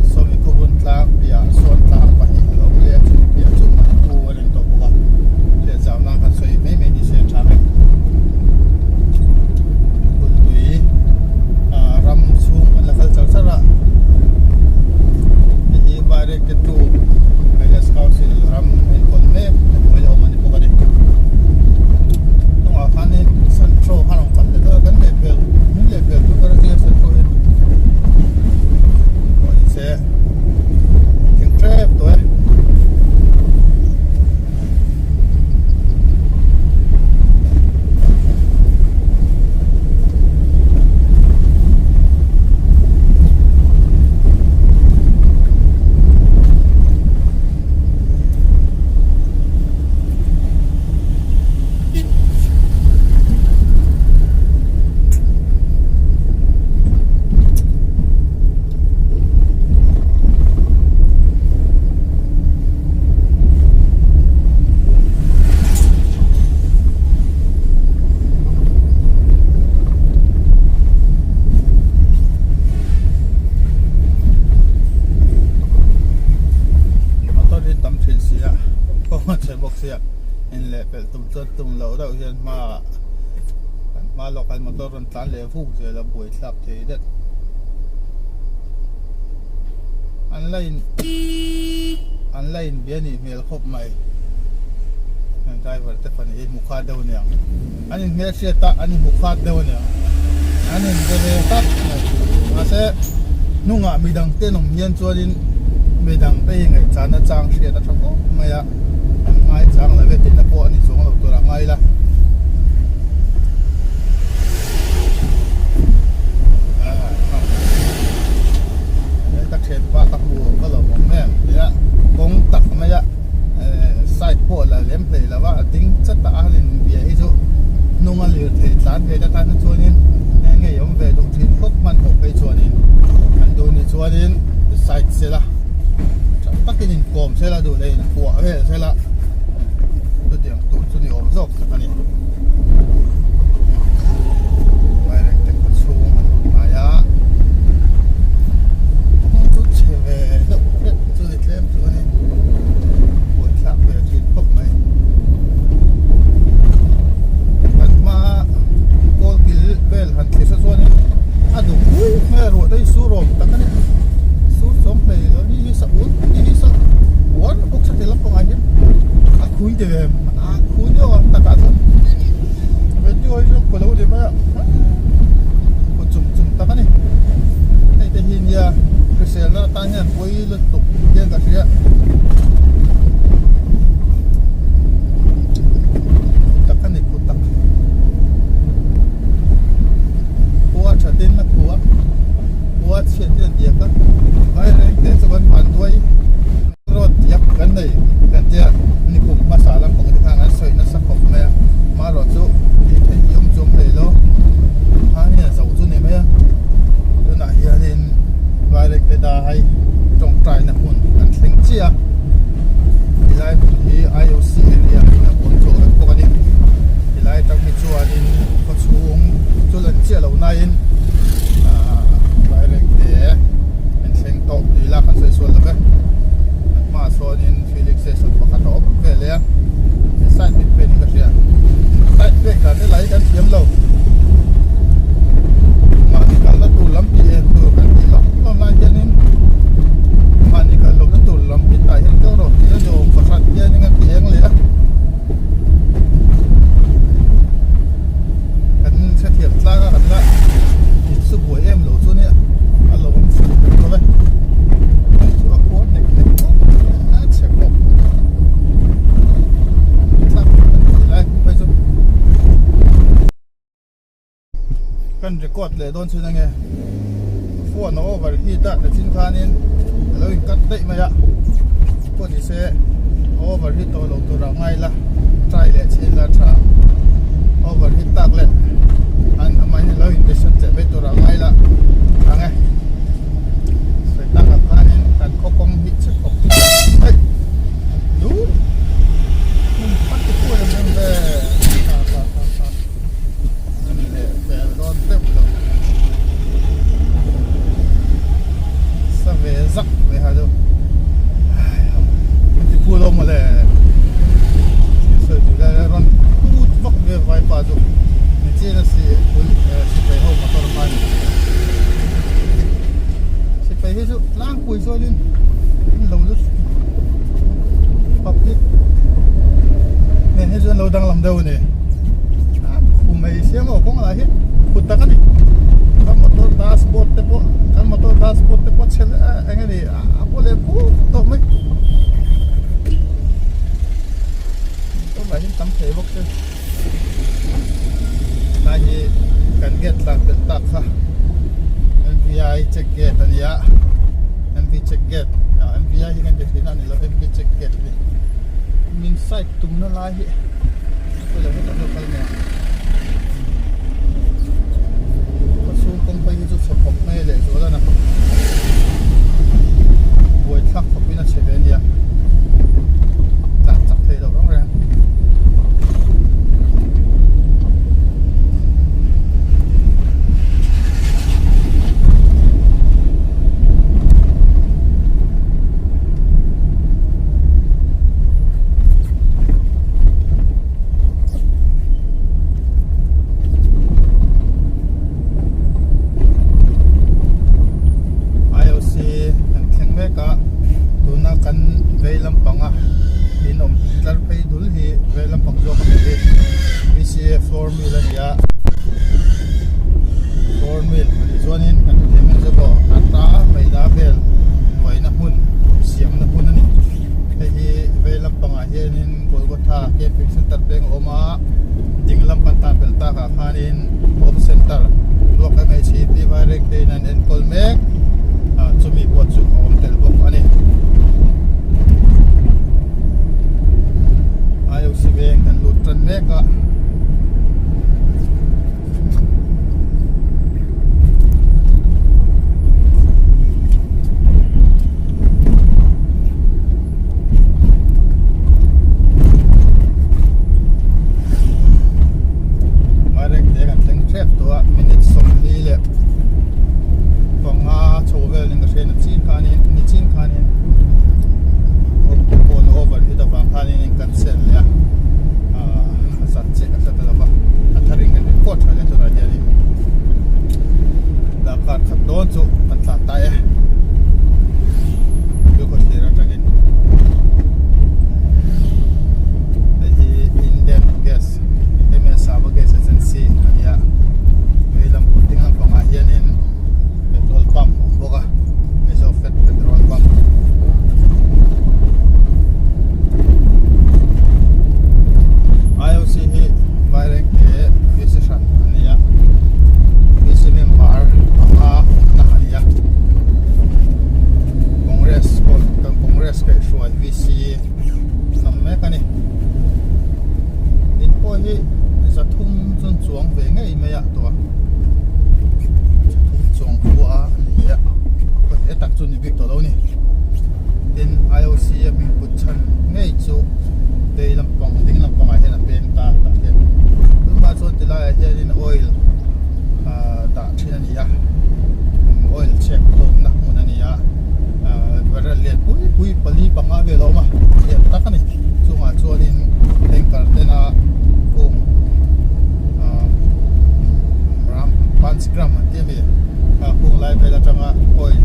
sawmi Kawbun tlang piah sawn tlang pahnih a lo awm leh a chumi piah chu Manipur a ni tawh bawk a hriat zau nan khan sawi mai mai ni se a tha vek Kultui ah ram chhung an la kal char char a hei hi Vairengte to Village Council ram enkawl mek a hnuai a awm a ni bawk a ni hnungah khanin Santro khan a rawn kal leh a kan lehpel min lehpel tur ka hre Santro hi pawh ni se thing tep tawh e. Motor hi tam thin si a kawng a chhe bawk sia in leh pelh tum chuan tum loh deuh hian hma kan hma lawk ah motor rawn tlan leh vuk zel a buai thlak thei det. An la in an la in bia nih hmel khawp mai an driver te pahnih hi hmu khat deuh aniang an in hmelhriat a an in hmu khat deuh aniang an in be ve tak mai mahse hnungah midang te an awm hian chuanin midang te hi ngaihchahna chang hriat a tha khawp mai a an ngaichang lo ve tihna pawh a ni chuang lo tur a ngai la. Ka thianpa ka hmu ka lo awm em tia kawng tak mai a side pawh la lem hlei lo a a ding chat a a han inbia hi chu hnung a lirthei tlan ve ta tan chuanin ngei awm ve duh thin khawp hmanhmawh phei chuanin an duh ni chuanin side sela tha takin inkawm sela duh leh inkuah vel sela chutiang tur chu ni awm zawk tak a ni. Vairengte khaw chhung an lut hnai a kawng chu chhe ve deuh hlek chu ni tlem chu a ni buaithlak ve thin khawp mai kan hma kawl kil vel han thlir sa chuanin a dum pui mai a ruah te hi sur awm tak a ni sur chawm hlei lo ni hi sa ut ni hi sa uar bawk sa ti lampangah hian a khui te ve a khui deuh ang takah chuan video hi chu ka lo ni mai a khaw chung chung tak a ni hei te hi nia hriselna atan hian pawi lutuk hian ka hria khu tak a ni khu tak khua thatin a khu a khua chhiat hian diak a vaireng te chu kan van duai. Road diak kan nei kan tia nikum hmasa lampang te khan an sawi nasa khawp mai a marawh chu tih theih hi awm chuang hlei lo khan hian zo chu ni mai a tunah hianin Vairengte dai tawngtaina hmun kan thleng chiah a tilai hmun hi I_O_C area in a awm chhuak vek bawk a ni tilai atang hi chuanin khaw chhung chu lan chiah loh naiin ahh Vairengte an thleng tawh tih lak an sawi sual lo ve an hmaah sawnin filling station pakhat a awm ve leh a side bik pek in ka hria side pek dan te lah hi kan thiam lo mahni kalna tur lam tih en tur kan tih lawm lawm lai hianin mahni kal lohna tur lam hi tah hian kal rawh tih a ni awm fahran hianin a ti eng leh a kan hrethiam tlang a kan la insu buai em lo chu nia a lo awm thin ber lo ve hei chu a khuar nek nek khawp mai a a chhe bawk tlang kan tih lai phei chu kan record leh dawn chhin ange phone a over heat a nichin khanin a lo in cut daih mai a pawh ni se. Over hit tawh lo tur a ngai la, try leh chhin la tha. Over hit tak leh an amahin lo in besat leh mai tur a ngai la ang e. Sawi tak ang khanin kan khaw kawng hi che khawp hei du hmun khat te pawh em em ve tha tha tha tha an leh fel dawn deuh lo sa ve zak mai ha chu min ti phu lo mawle sawi tui lai rawn put vak ve vaipa chu nichina si sipai ho motor kha a ni sipai hi chu tlangpui chuanin an lo lut public nen hi chu an lo danglam deuh a ni a khum ei siam aw kawng lah hi khut tak a ni kan motor dashboard te pawh kan motor dashboard te pawh chhe eng nge ni a pawh leh puk tawh mai motor lah hi tam thei bawk se Tlai hi kan gate tlan pelh tak kha M_V_I check gate a ni a M_V check gate ah M_V_I hi kan ti thin a ni lo M_V check gate a ni min side tumna lai hi pawilo hetah hian kal mai ang khawchhung kawng phei hi chu chhe khawp mai leh zual a na buaithlak khawpin a chhe ve a nia tlan chak thei loh reng reng. IOC kan thleng mek a tuna kan vei lampanga in awm tlar phei dul hi vei lampang zawk a ni hi BCA floor mill a ni a floor mill a nih chuanin kan hmu thei mai ang chu aw ata maida vel buaina hmun siamna hmun a ni hei hi vei lampangah hianin Golgotha camping center peng a awm a ding lam kan tan pel tak ah khanin home center ruak M_H_E_P vairengte in an enkawl mek ah chumi pawh chu a awm tel bawk a ni I_O_C veng kan lut tan mek a. Vairengte kan thleng tep tawh a minute 45 chho vel in ka hria nichin khanin nichin khanin phone over hit avang khanin in cancel leh a ah a zat chiah ka hre ta lo va a thar in kan record tha leh tunah hianin darkar khat dawn chu kan tlan ta e Bilkhawthlir atangin hei hi Indian gas MS Sava gas agency a ni a vei lam ding lampangah hianin petrol pump a awm bawk a Mizofet petrol pump IOC hi Vairengte VC hran a ni a VC member panga awmna a ni a Congress pawh kan Congress kaihhruai VC an awm mek a ni in pawh hi zathum chuan chuang ve ngei mai a tawh a zathum chuang khua a ni a khaw te tak chu ni bik tawh lo a ni tin I_O_C a hming kut chhan ngei chu vei lampang ding lampangah hian a peng ta tah hian tunah chuan ti laiah hianin oil ah dah thin a ni a oil chhek khawmna hmun a ni a ah barrel lian pui pui pali panga vel a awm a lian tak a ni chungah chuanin tanker tena kung ah ram panchgram an tih ami ah kung lai vel atanga oil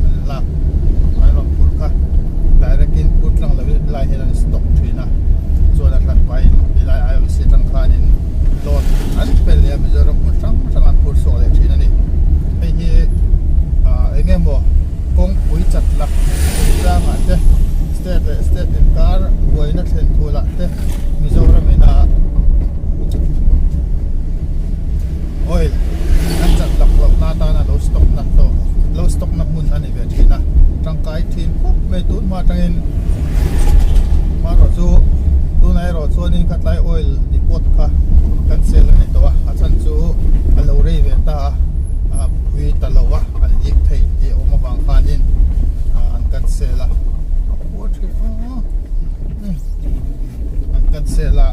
an lak an rawn phurh kha direct in phur tlang lovin helai hian. hmun a ni ve thin a, tangkai thin khawp mai tun hma atangin amaherawhchu tunah erawh chuanin khatlai oil depot kha cancel a ni tawh a, a chhan chu a lo rei ve ta a, a pui ta lo a, a leak thei tih a awm avang khanin an cancel a, a phuar thin a an cancel a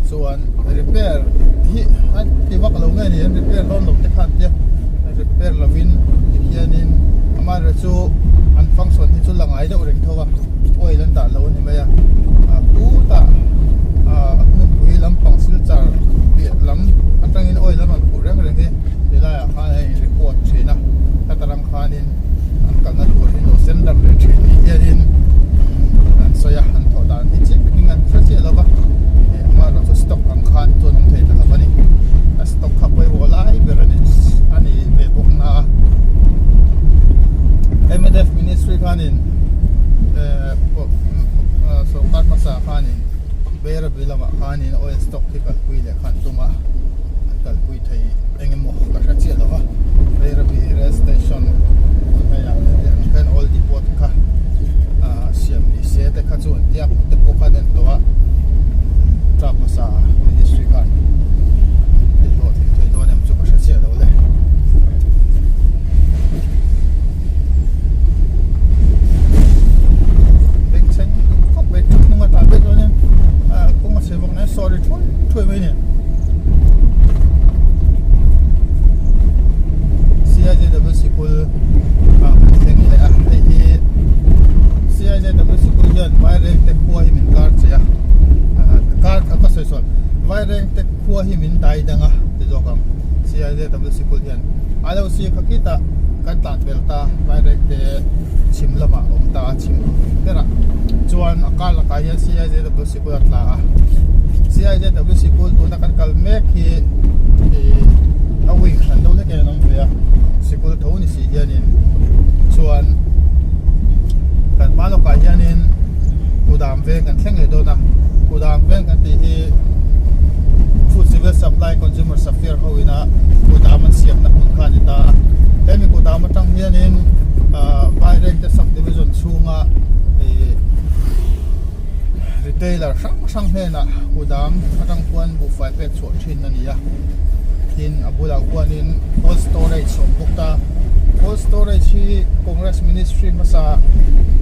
chuan repair hi an ti vak lo nge ni an repair dawn lo te khan tia repair lovin tikhianin amaherawhchu an function hi chu la ngai deuh reng tho a oil an dah lo a ni mai a ah khutah ah hmunpui lampang silchar piah lam atangin oil a rawn phuh reng reng hi tilaiah khan a in report thin a heta rang khanin an kalna tur hi lo sen darh leh thin ni hianin an sawi a an thawh dan hi chiah takin an hre chiah lova ih amaherawhchu stock ang khan chuan awm thei ta lo a ni a stock kha pawimawh lai ber a ni a ni ve bawk na a mnf ministry khanin eh sawrkar hmasa khanin Bairabi lamah khanin oil stock hi kalpui leh khan tum a an kalpui thei eng emaw ka hre chiah lo va Bairabi rail station hmaiah hetiang ang khan oil depot kha ah siam ni se te kha chu an tia hmu te pawh khan en tawh a truck hmasa ministry khan ti hlawhtling thei dawn em chu ka hre chiah lo le. Bengchheng khawp mai truck hnung a tah vek dawn em ah kawng a chhe bawk nen saw ri thuai thuai mai a ni. CIJW sikul ah kan thleng leh a hei hi CIJW sikul hian Vairengte khua hi min kar che a ah kar ka sawi sawn Vairengte khua hi min dai dang a ti zawk ang CIJW sikul hian a lo si kha khitah kan tlan pel ta Vairengte chhim lamah a awm ta a chhim berah chuan a kar lakah hian CIJW sikul a tla a CIJW sikul tuna kan kal mek hi ih a wing hran deuh hlek hian an awm ve a sikul tho ni si hianin chuan kan hma lawkah hianin kudam veng kan thleng leh dawn a kudam veng kan tih hi food civil supply consumer affair ho ina kudam an siamna hmun kha a ni ta a hemi kudam atang hianin ah Vairengte sub division chhunga ih retailer hrang hrang hnenah kudam atang khuan buhfai pek chhuah thin a ni a tin a bulah khuanin cold storage a awm bawk ta cold storage hi congress ministry hmasa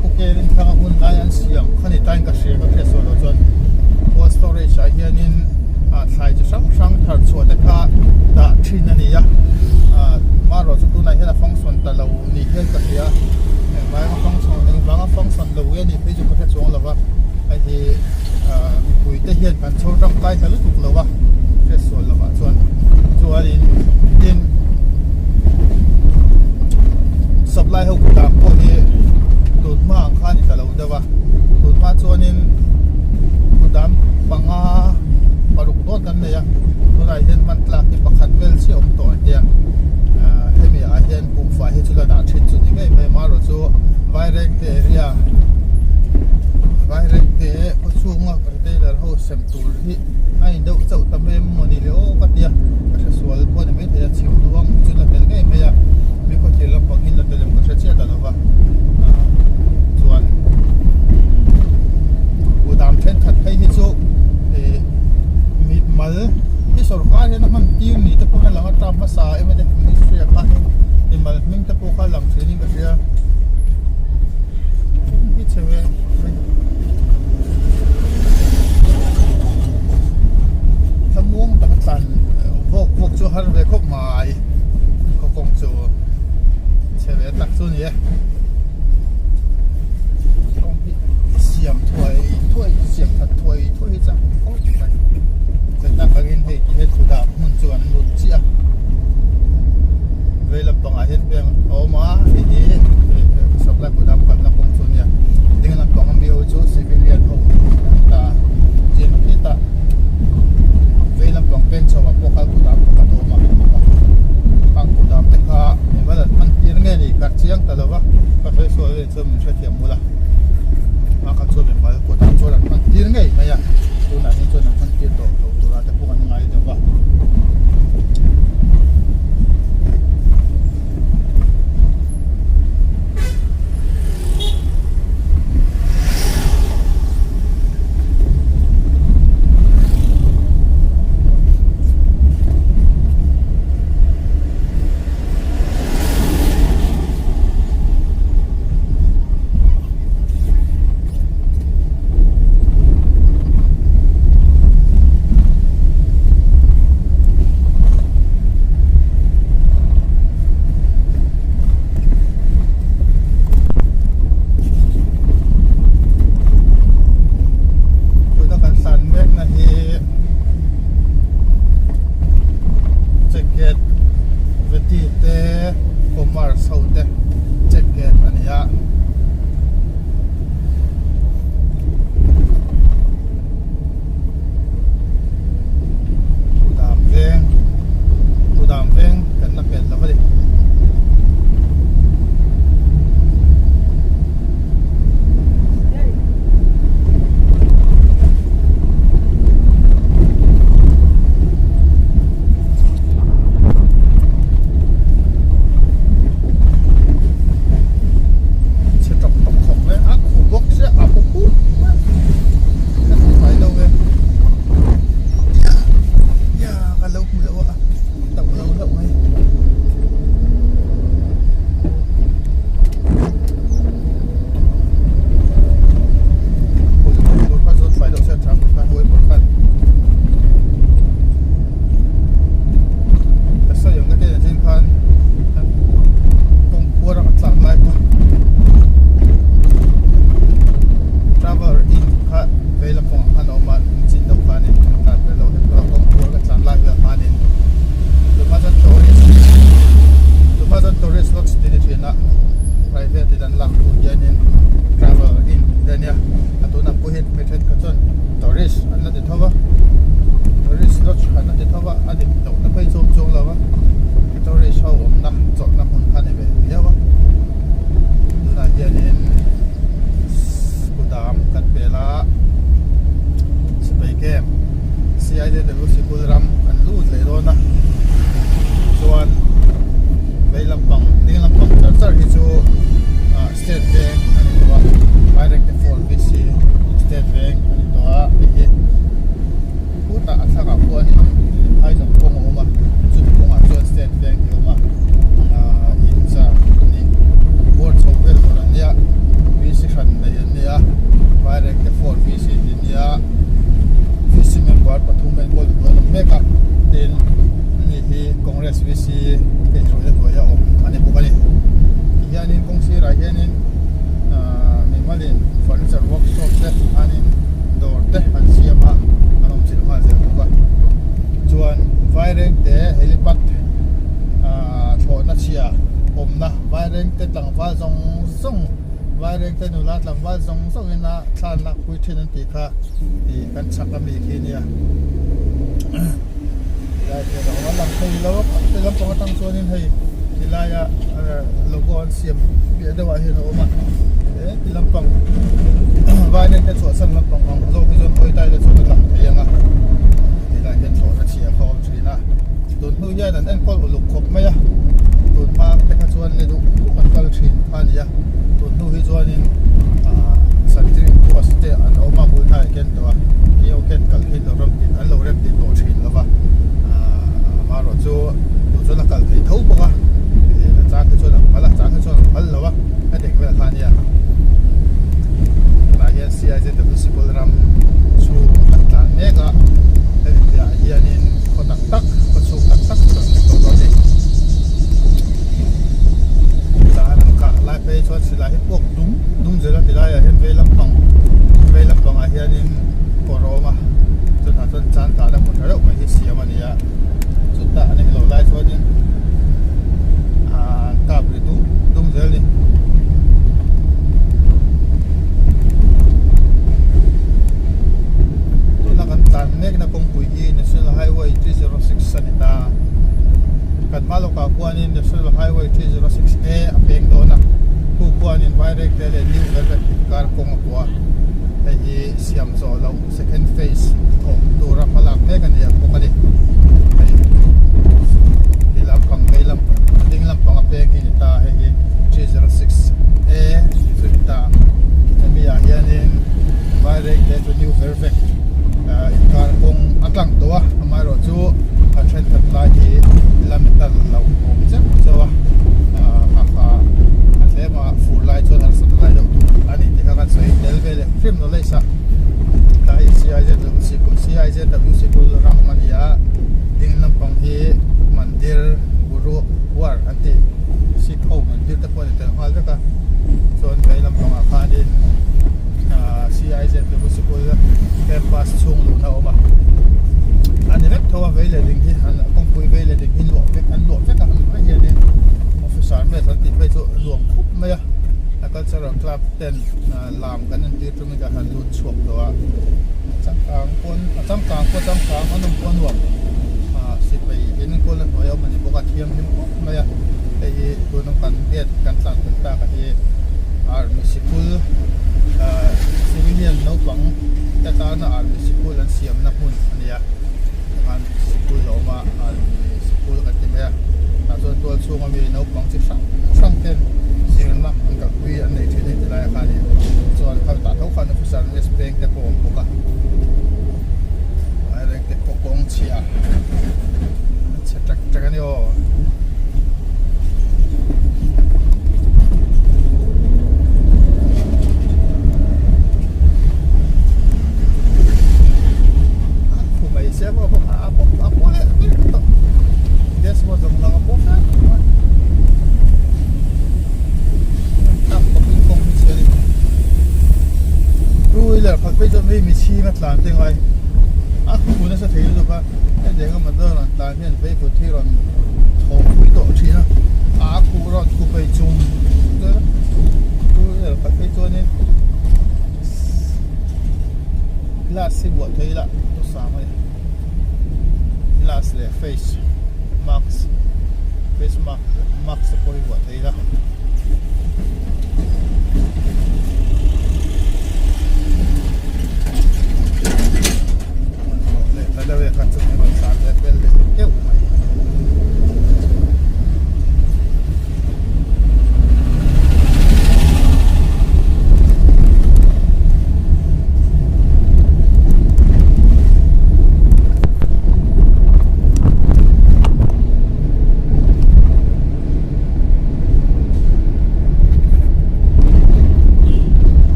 khawkelin thlang a hun lai an siam kha ni tain ka hria ka hriat sawi loh chuan cold storage ah hianin ah thlai chi hrang hrang thar chhuah te kha dah thin a ni a ah marawh chu tunah hian a function ta lo ni hian ka hria engvanga function engvanga function lo nge ni phei chu ka hre chuang lo va hei hi ah mipui te hian kan chho tangkai ta lutuk lo a hriat sual lovah chuan chuanin tin supply ho kutah pawh hi tun hma ang kha a ni ta lo deuh a tun hma chuanin kudam panga paruk dawt kan nei a tunah hian hman tlak hi pakhat vel chiah a awm tawh a nia ah hemi ah hian buhfai hi chu la dah thin chu ni ngei mai amaherawh chu Vairengte area Vairengte khaw chhunga retailer ho sem tur hi a in deuh chauh ta mai emaw ni le aw ka tia ka hre sual pawh a ni maithei a chhim duh ang chu la tel ngei mai a mi khawthlir lampang hi la tel em ka hre chiah ta lova ah chuan kudam thenkhat phei hi chu ih mit mal hi sawrkar hian a hman tir ni te pawh a lang a term hmasa mnf ministry ah khanin mimal hming te pawh kha a lang thin in ka hria hi chhe ve thlamuang taka tlan vawk vawk chu har ve khawp mai khaw kawng chu chhe ve tak chu a ni e kawng hi siam thuai thuai siam that thuai thuai hi chak khawp mai chutah angin hei ti hian khudah hmun chu an lut chiah a vei lampangah hian bank a awm a hei hi supply kudam kalna kawng chu a nia ding lampang ami ho chu civilian ho an ni ta a tin hetah vei lampang peng chho ah pawh khan kudam pakhat a awm a khang kudam te kha engmah an hman tir nge ni ka chiang ta lo va ka sawi sual ve chuan min hrethiam bul a a kha chuan mimal kudam chuan an hman tir ngei mai a tunah hian chuan an hman tir tawh lo tura te pawh an ngai deuh va. sirah hianin ahh mimalin furniture workshop te anin dawr te an siam a an awm chilh nghal zel bawk a chuan vairengte helipad ahh thlawhna chhia awmna vairengte tlangval zawng zawng vairengte nula tlangval zawng zawng ina thla an lakpui thin an tih kha ih kan chhak ami khi nia tilai hian a awm a lang thei lo a ti lampang atang chuanin hei tilaia logo an siam piah deuhah hian a awm a he ti lampang vairengte chhuahsan lampang ang zawk hi chuan hawi te chuan a lang thei ang a tilai hian thlawhna chhia kha a awm thin a tun hnu hian an enkawl uluk khawp mai a tun hma te kha chuan ni duh duh an kal thin kha a ni a tun hnu hi chuanin ahh centering post te an awm a bul hnaiah khian tawh a kio khian kal hi lo rem tih an lo rem tih tawh thin lo va ahh amaherawh chu duh chuan a kal thei tho bawk a ih a chang hi chuan a phal a chang hi chuan a phal lo a hetiang vel kha a nia tunah hian C_I_Z_W sikul ram chhung an tlan mek a hemi piahah hianin khaw tak tak khaw chhung tak tak chu an ni tawh dawn a ni zan an kah lai phei chuan silai hi puak dum dum zel a ti laiah hian vei lampang vei lampangah hianin kawr a awm a chutah chuan chan kahna hmun tha deuh mai hi siam a ni a chutah an englo lai chuanin ahh an kap ri dum dum zel a ni. Tuna kan tlan mekna kawngpui hi National Highway 306 a ni ta. Kan hma lawkah khuanin National Highway 306A a peng dawn a, khu khuanin Vairengte leh New Velvet inkar kawng a pawh a, hei hi siam zawh loh second phase thawh tura hma lak mek a ni ang bawk a ni. Hei ti lampang vei lampang ding lampang a peng hi ni ta, hei hi 306A chu ni ta. Hemi ah hianin Vairengte chu New Velvet inkar kawng a tlang tawh a, amaherawh chu a thenkhat lai hi la metal lo awm zeuh zeuh a, kha kha a tlem a fur lai chuan harsat a lai deuh tur a ni tih kha kan sawi tel ve leh hrim knowledge a, tlai CIZWC CIZWC kul ram a ni a, ding lampang hi mandir guru war an tih Sikh ho mandir te pawh a ni tel nghal vek a, chuan vei lampangah khanin. CIZW sikul campus chhung luhna a awm a a ni vek tho a vei leh ding hi an kawngpui vei leh ding hi luah vek an luah vek a an luah hianin officer mess an tih phei chu nuam khup mai a a cultural club ten lam kan entir chungin ka han lut chhuak tawh a changkang pawn a changkang pawh changkang a nawm pawh a nuam ah sipai in enkawl na hnuai a awm a ni bawk a thianghlim khawp mai a hei hi tuna kan gate kan tlan fel tak a hi army sikul ahh civilian naupang te tana army sikul an siamna hmun a ni a tikhan sikul a awm a army sikul kan ti mai a tah chuan tual chhunga mi naupang chi hrang hrang ten zirna an kalpui an nei thin a ni ti laiah khanin chuan khami tah tho khan officer mess peng te pawh a awm bawk a vairengte khaw kawng chhia a chhe ṭek ṭek a ni aw. Tlan te ngai a khu nasa thei lutuk a hetiang a motor rawn tlan hian veivut hi rawn thaw pui tawh thin a a khuh rawn khu phei chung two wheeler khat phei chuanin glass hi buah thei ila a sang a ni glass leh face mask face mask mask te pawh hi buah thei ila.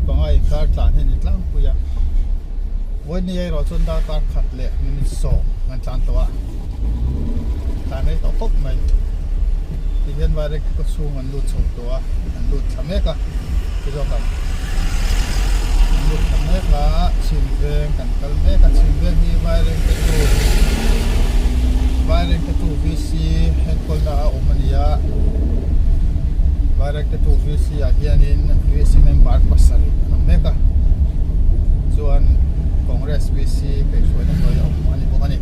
panga inkar tlan hi a ni tlangpui a vawiin erawh chuan darkar khat leh minute sawm an tlan tawh a tlan rei tawh khawp mai tihian vairek khaw chhung an lut chho tawh a an lut thla mek a ti zawk ang an lut thla mek a chhim veng kan kal mek a chhim veng hi vairek te chu vairek te chu vc headquarter a awm a ni a vairek te chu vc ah hianin vc member pasarih an awm mek a chuan congress vc kaihhruaina hnuai a awm a ni bawk a ni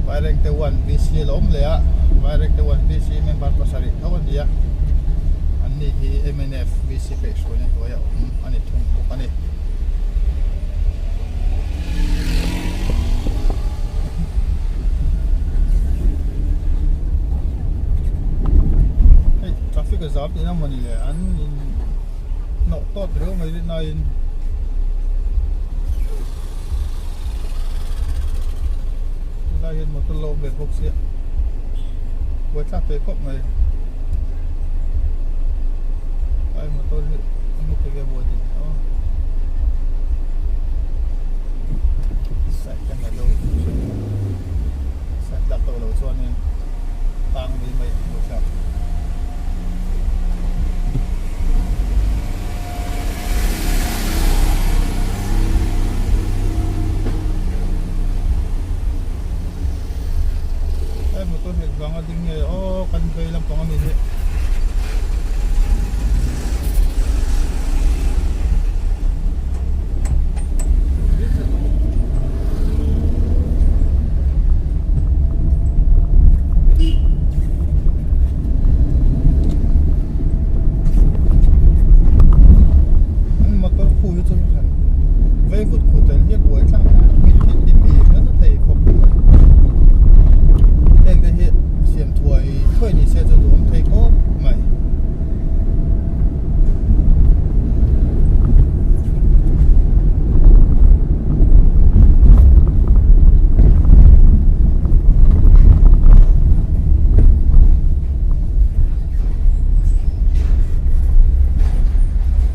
vairengte one vc a lo awm leh a vairengte one vc member pasarih tho a ni a an ni hi mnf vc kaihhruaina hnuai a awm a ni thung bawk a ni. Hei traffic a zam tihna mawni le an in hnawh tawt riau mai rin aiin helai hian motor lo awm ve bawk sia buaithlak thei khawp mai ai motor hi enge ti nge maw tih aw side kan la deuh side lak tawh loh chuanin tang mai mai a buaithlak. He motor hi vanga ding nge aw kan vei lampang a ni hi. An motor khu hi chu han veivut khu tel hi a buai thlak a mit hi ti mi nasa thei khawp heng te hi siam thuai thuai ni se chu duhawm thei khawp mai.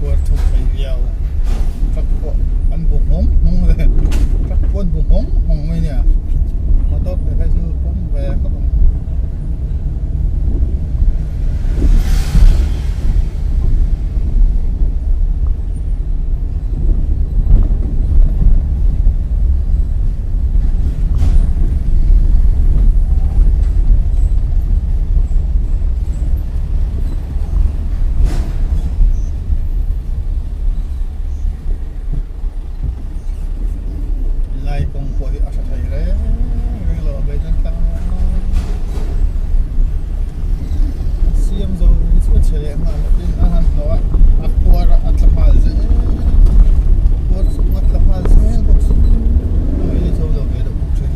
Khuar thum thei viau truck pawh an bu nghawng nghawng le truck pawh an bu nghawng nghawng mai nia motor te phei chu pawm ve khawp ang. Lai kawng pawh hi a tha thei reng reng lo a beidawn tlang a siam zo chu a chhe leh nghal a tin a han hnawh a a khuar a a tla nghal zel a khuar chung a tla nghal zel bawk si a ngaihna zo lo ve deuh bawk thin.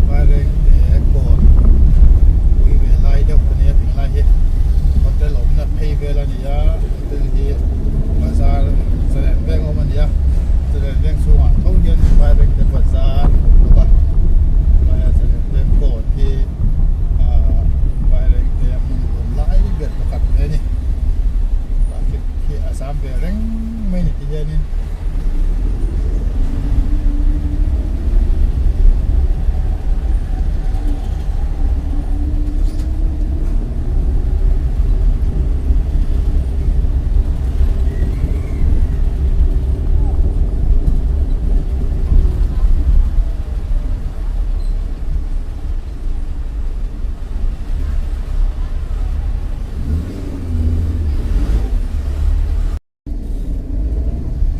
Vairengte kawn pui ve lai deuh a nia tih lai hi hotel awmna phei vel a ni a hotel hi bazar zalen veng awm a ni a zalen veng chhungah tho hian Vairengte bazar a awm bawk a hnuaia zalen veng kawn hi ahh Vairengte a hmun nuam lai ber pakhat mai a ni traffic hi a zam ve reng mai a ni ti hianin.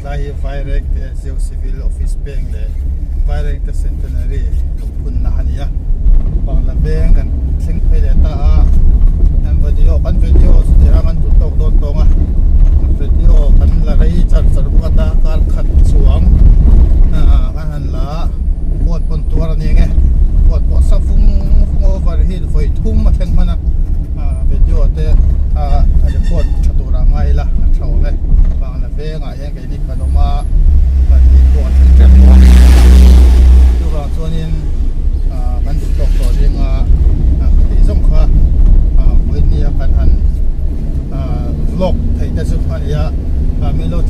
Tlai hi Vairengte Zio Civil Office peng leh Vairengte Centenary lungphunna a ni a Bangla veng kan thleng phei leh ta a an video kan video chu ti ang an duh tawk dawn tawng a video kan la rei char char bawk a darkar khat chuang ah kan han la a phone pawn tuar a ni ang e phone pawh sa fung fung over hi vawi thum a thleng hman a ah video te ah record tha tur ah ngai ila a tha awm e bangla vengah hian keini kan awm a.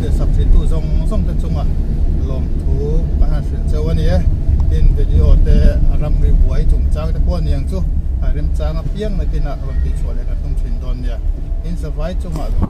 thlir sak thin tu zawng zawng te chungah lawmthu ka han hrilh cheu a ni e. Tin video te ramri buai chungchang te pawh a ni ang chu a remchang apiang nakinah rawn tihchhuah leh kan tum thin dawn nia. In zavai chungah.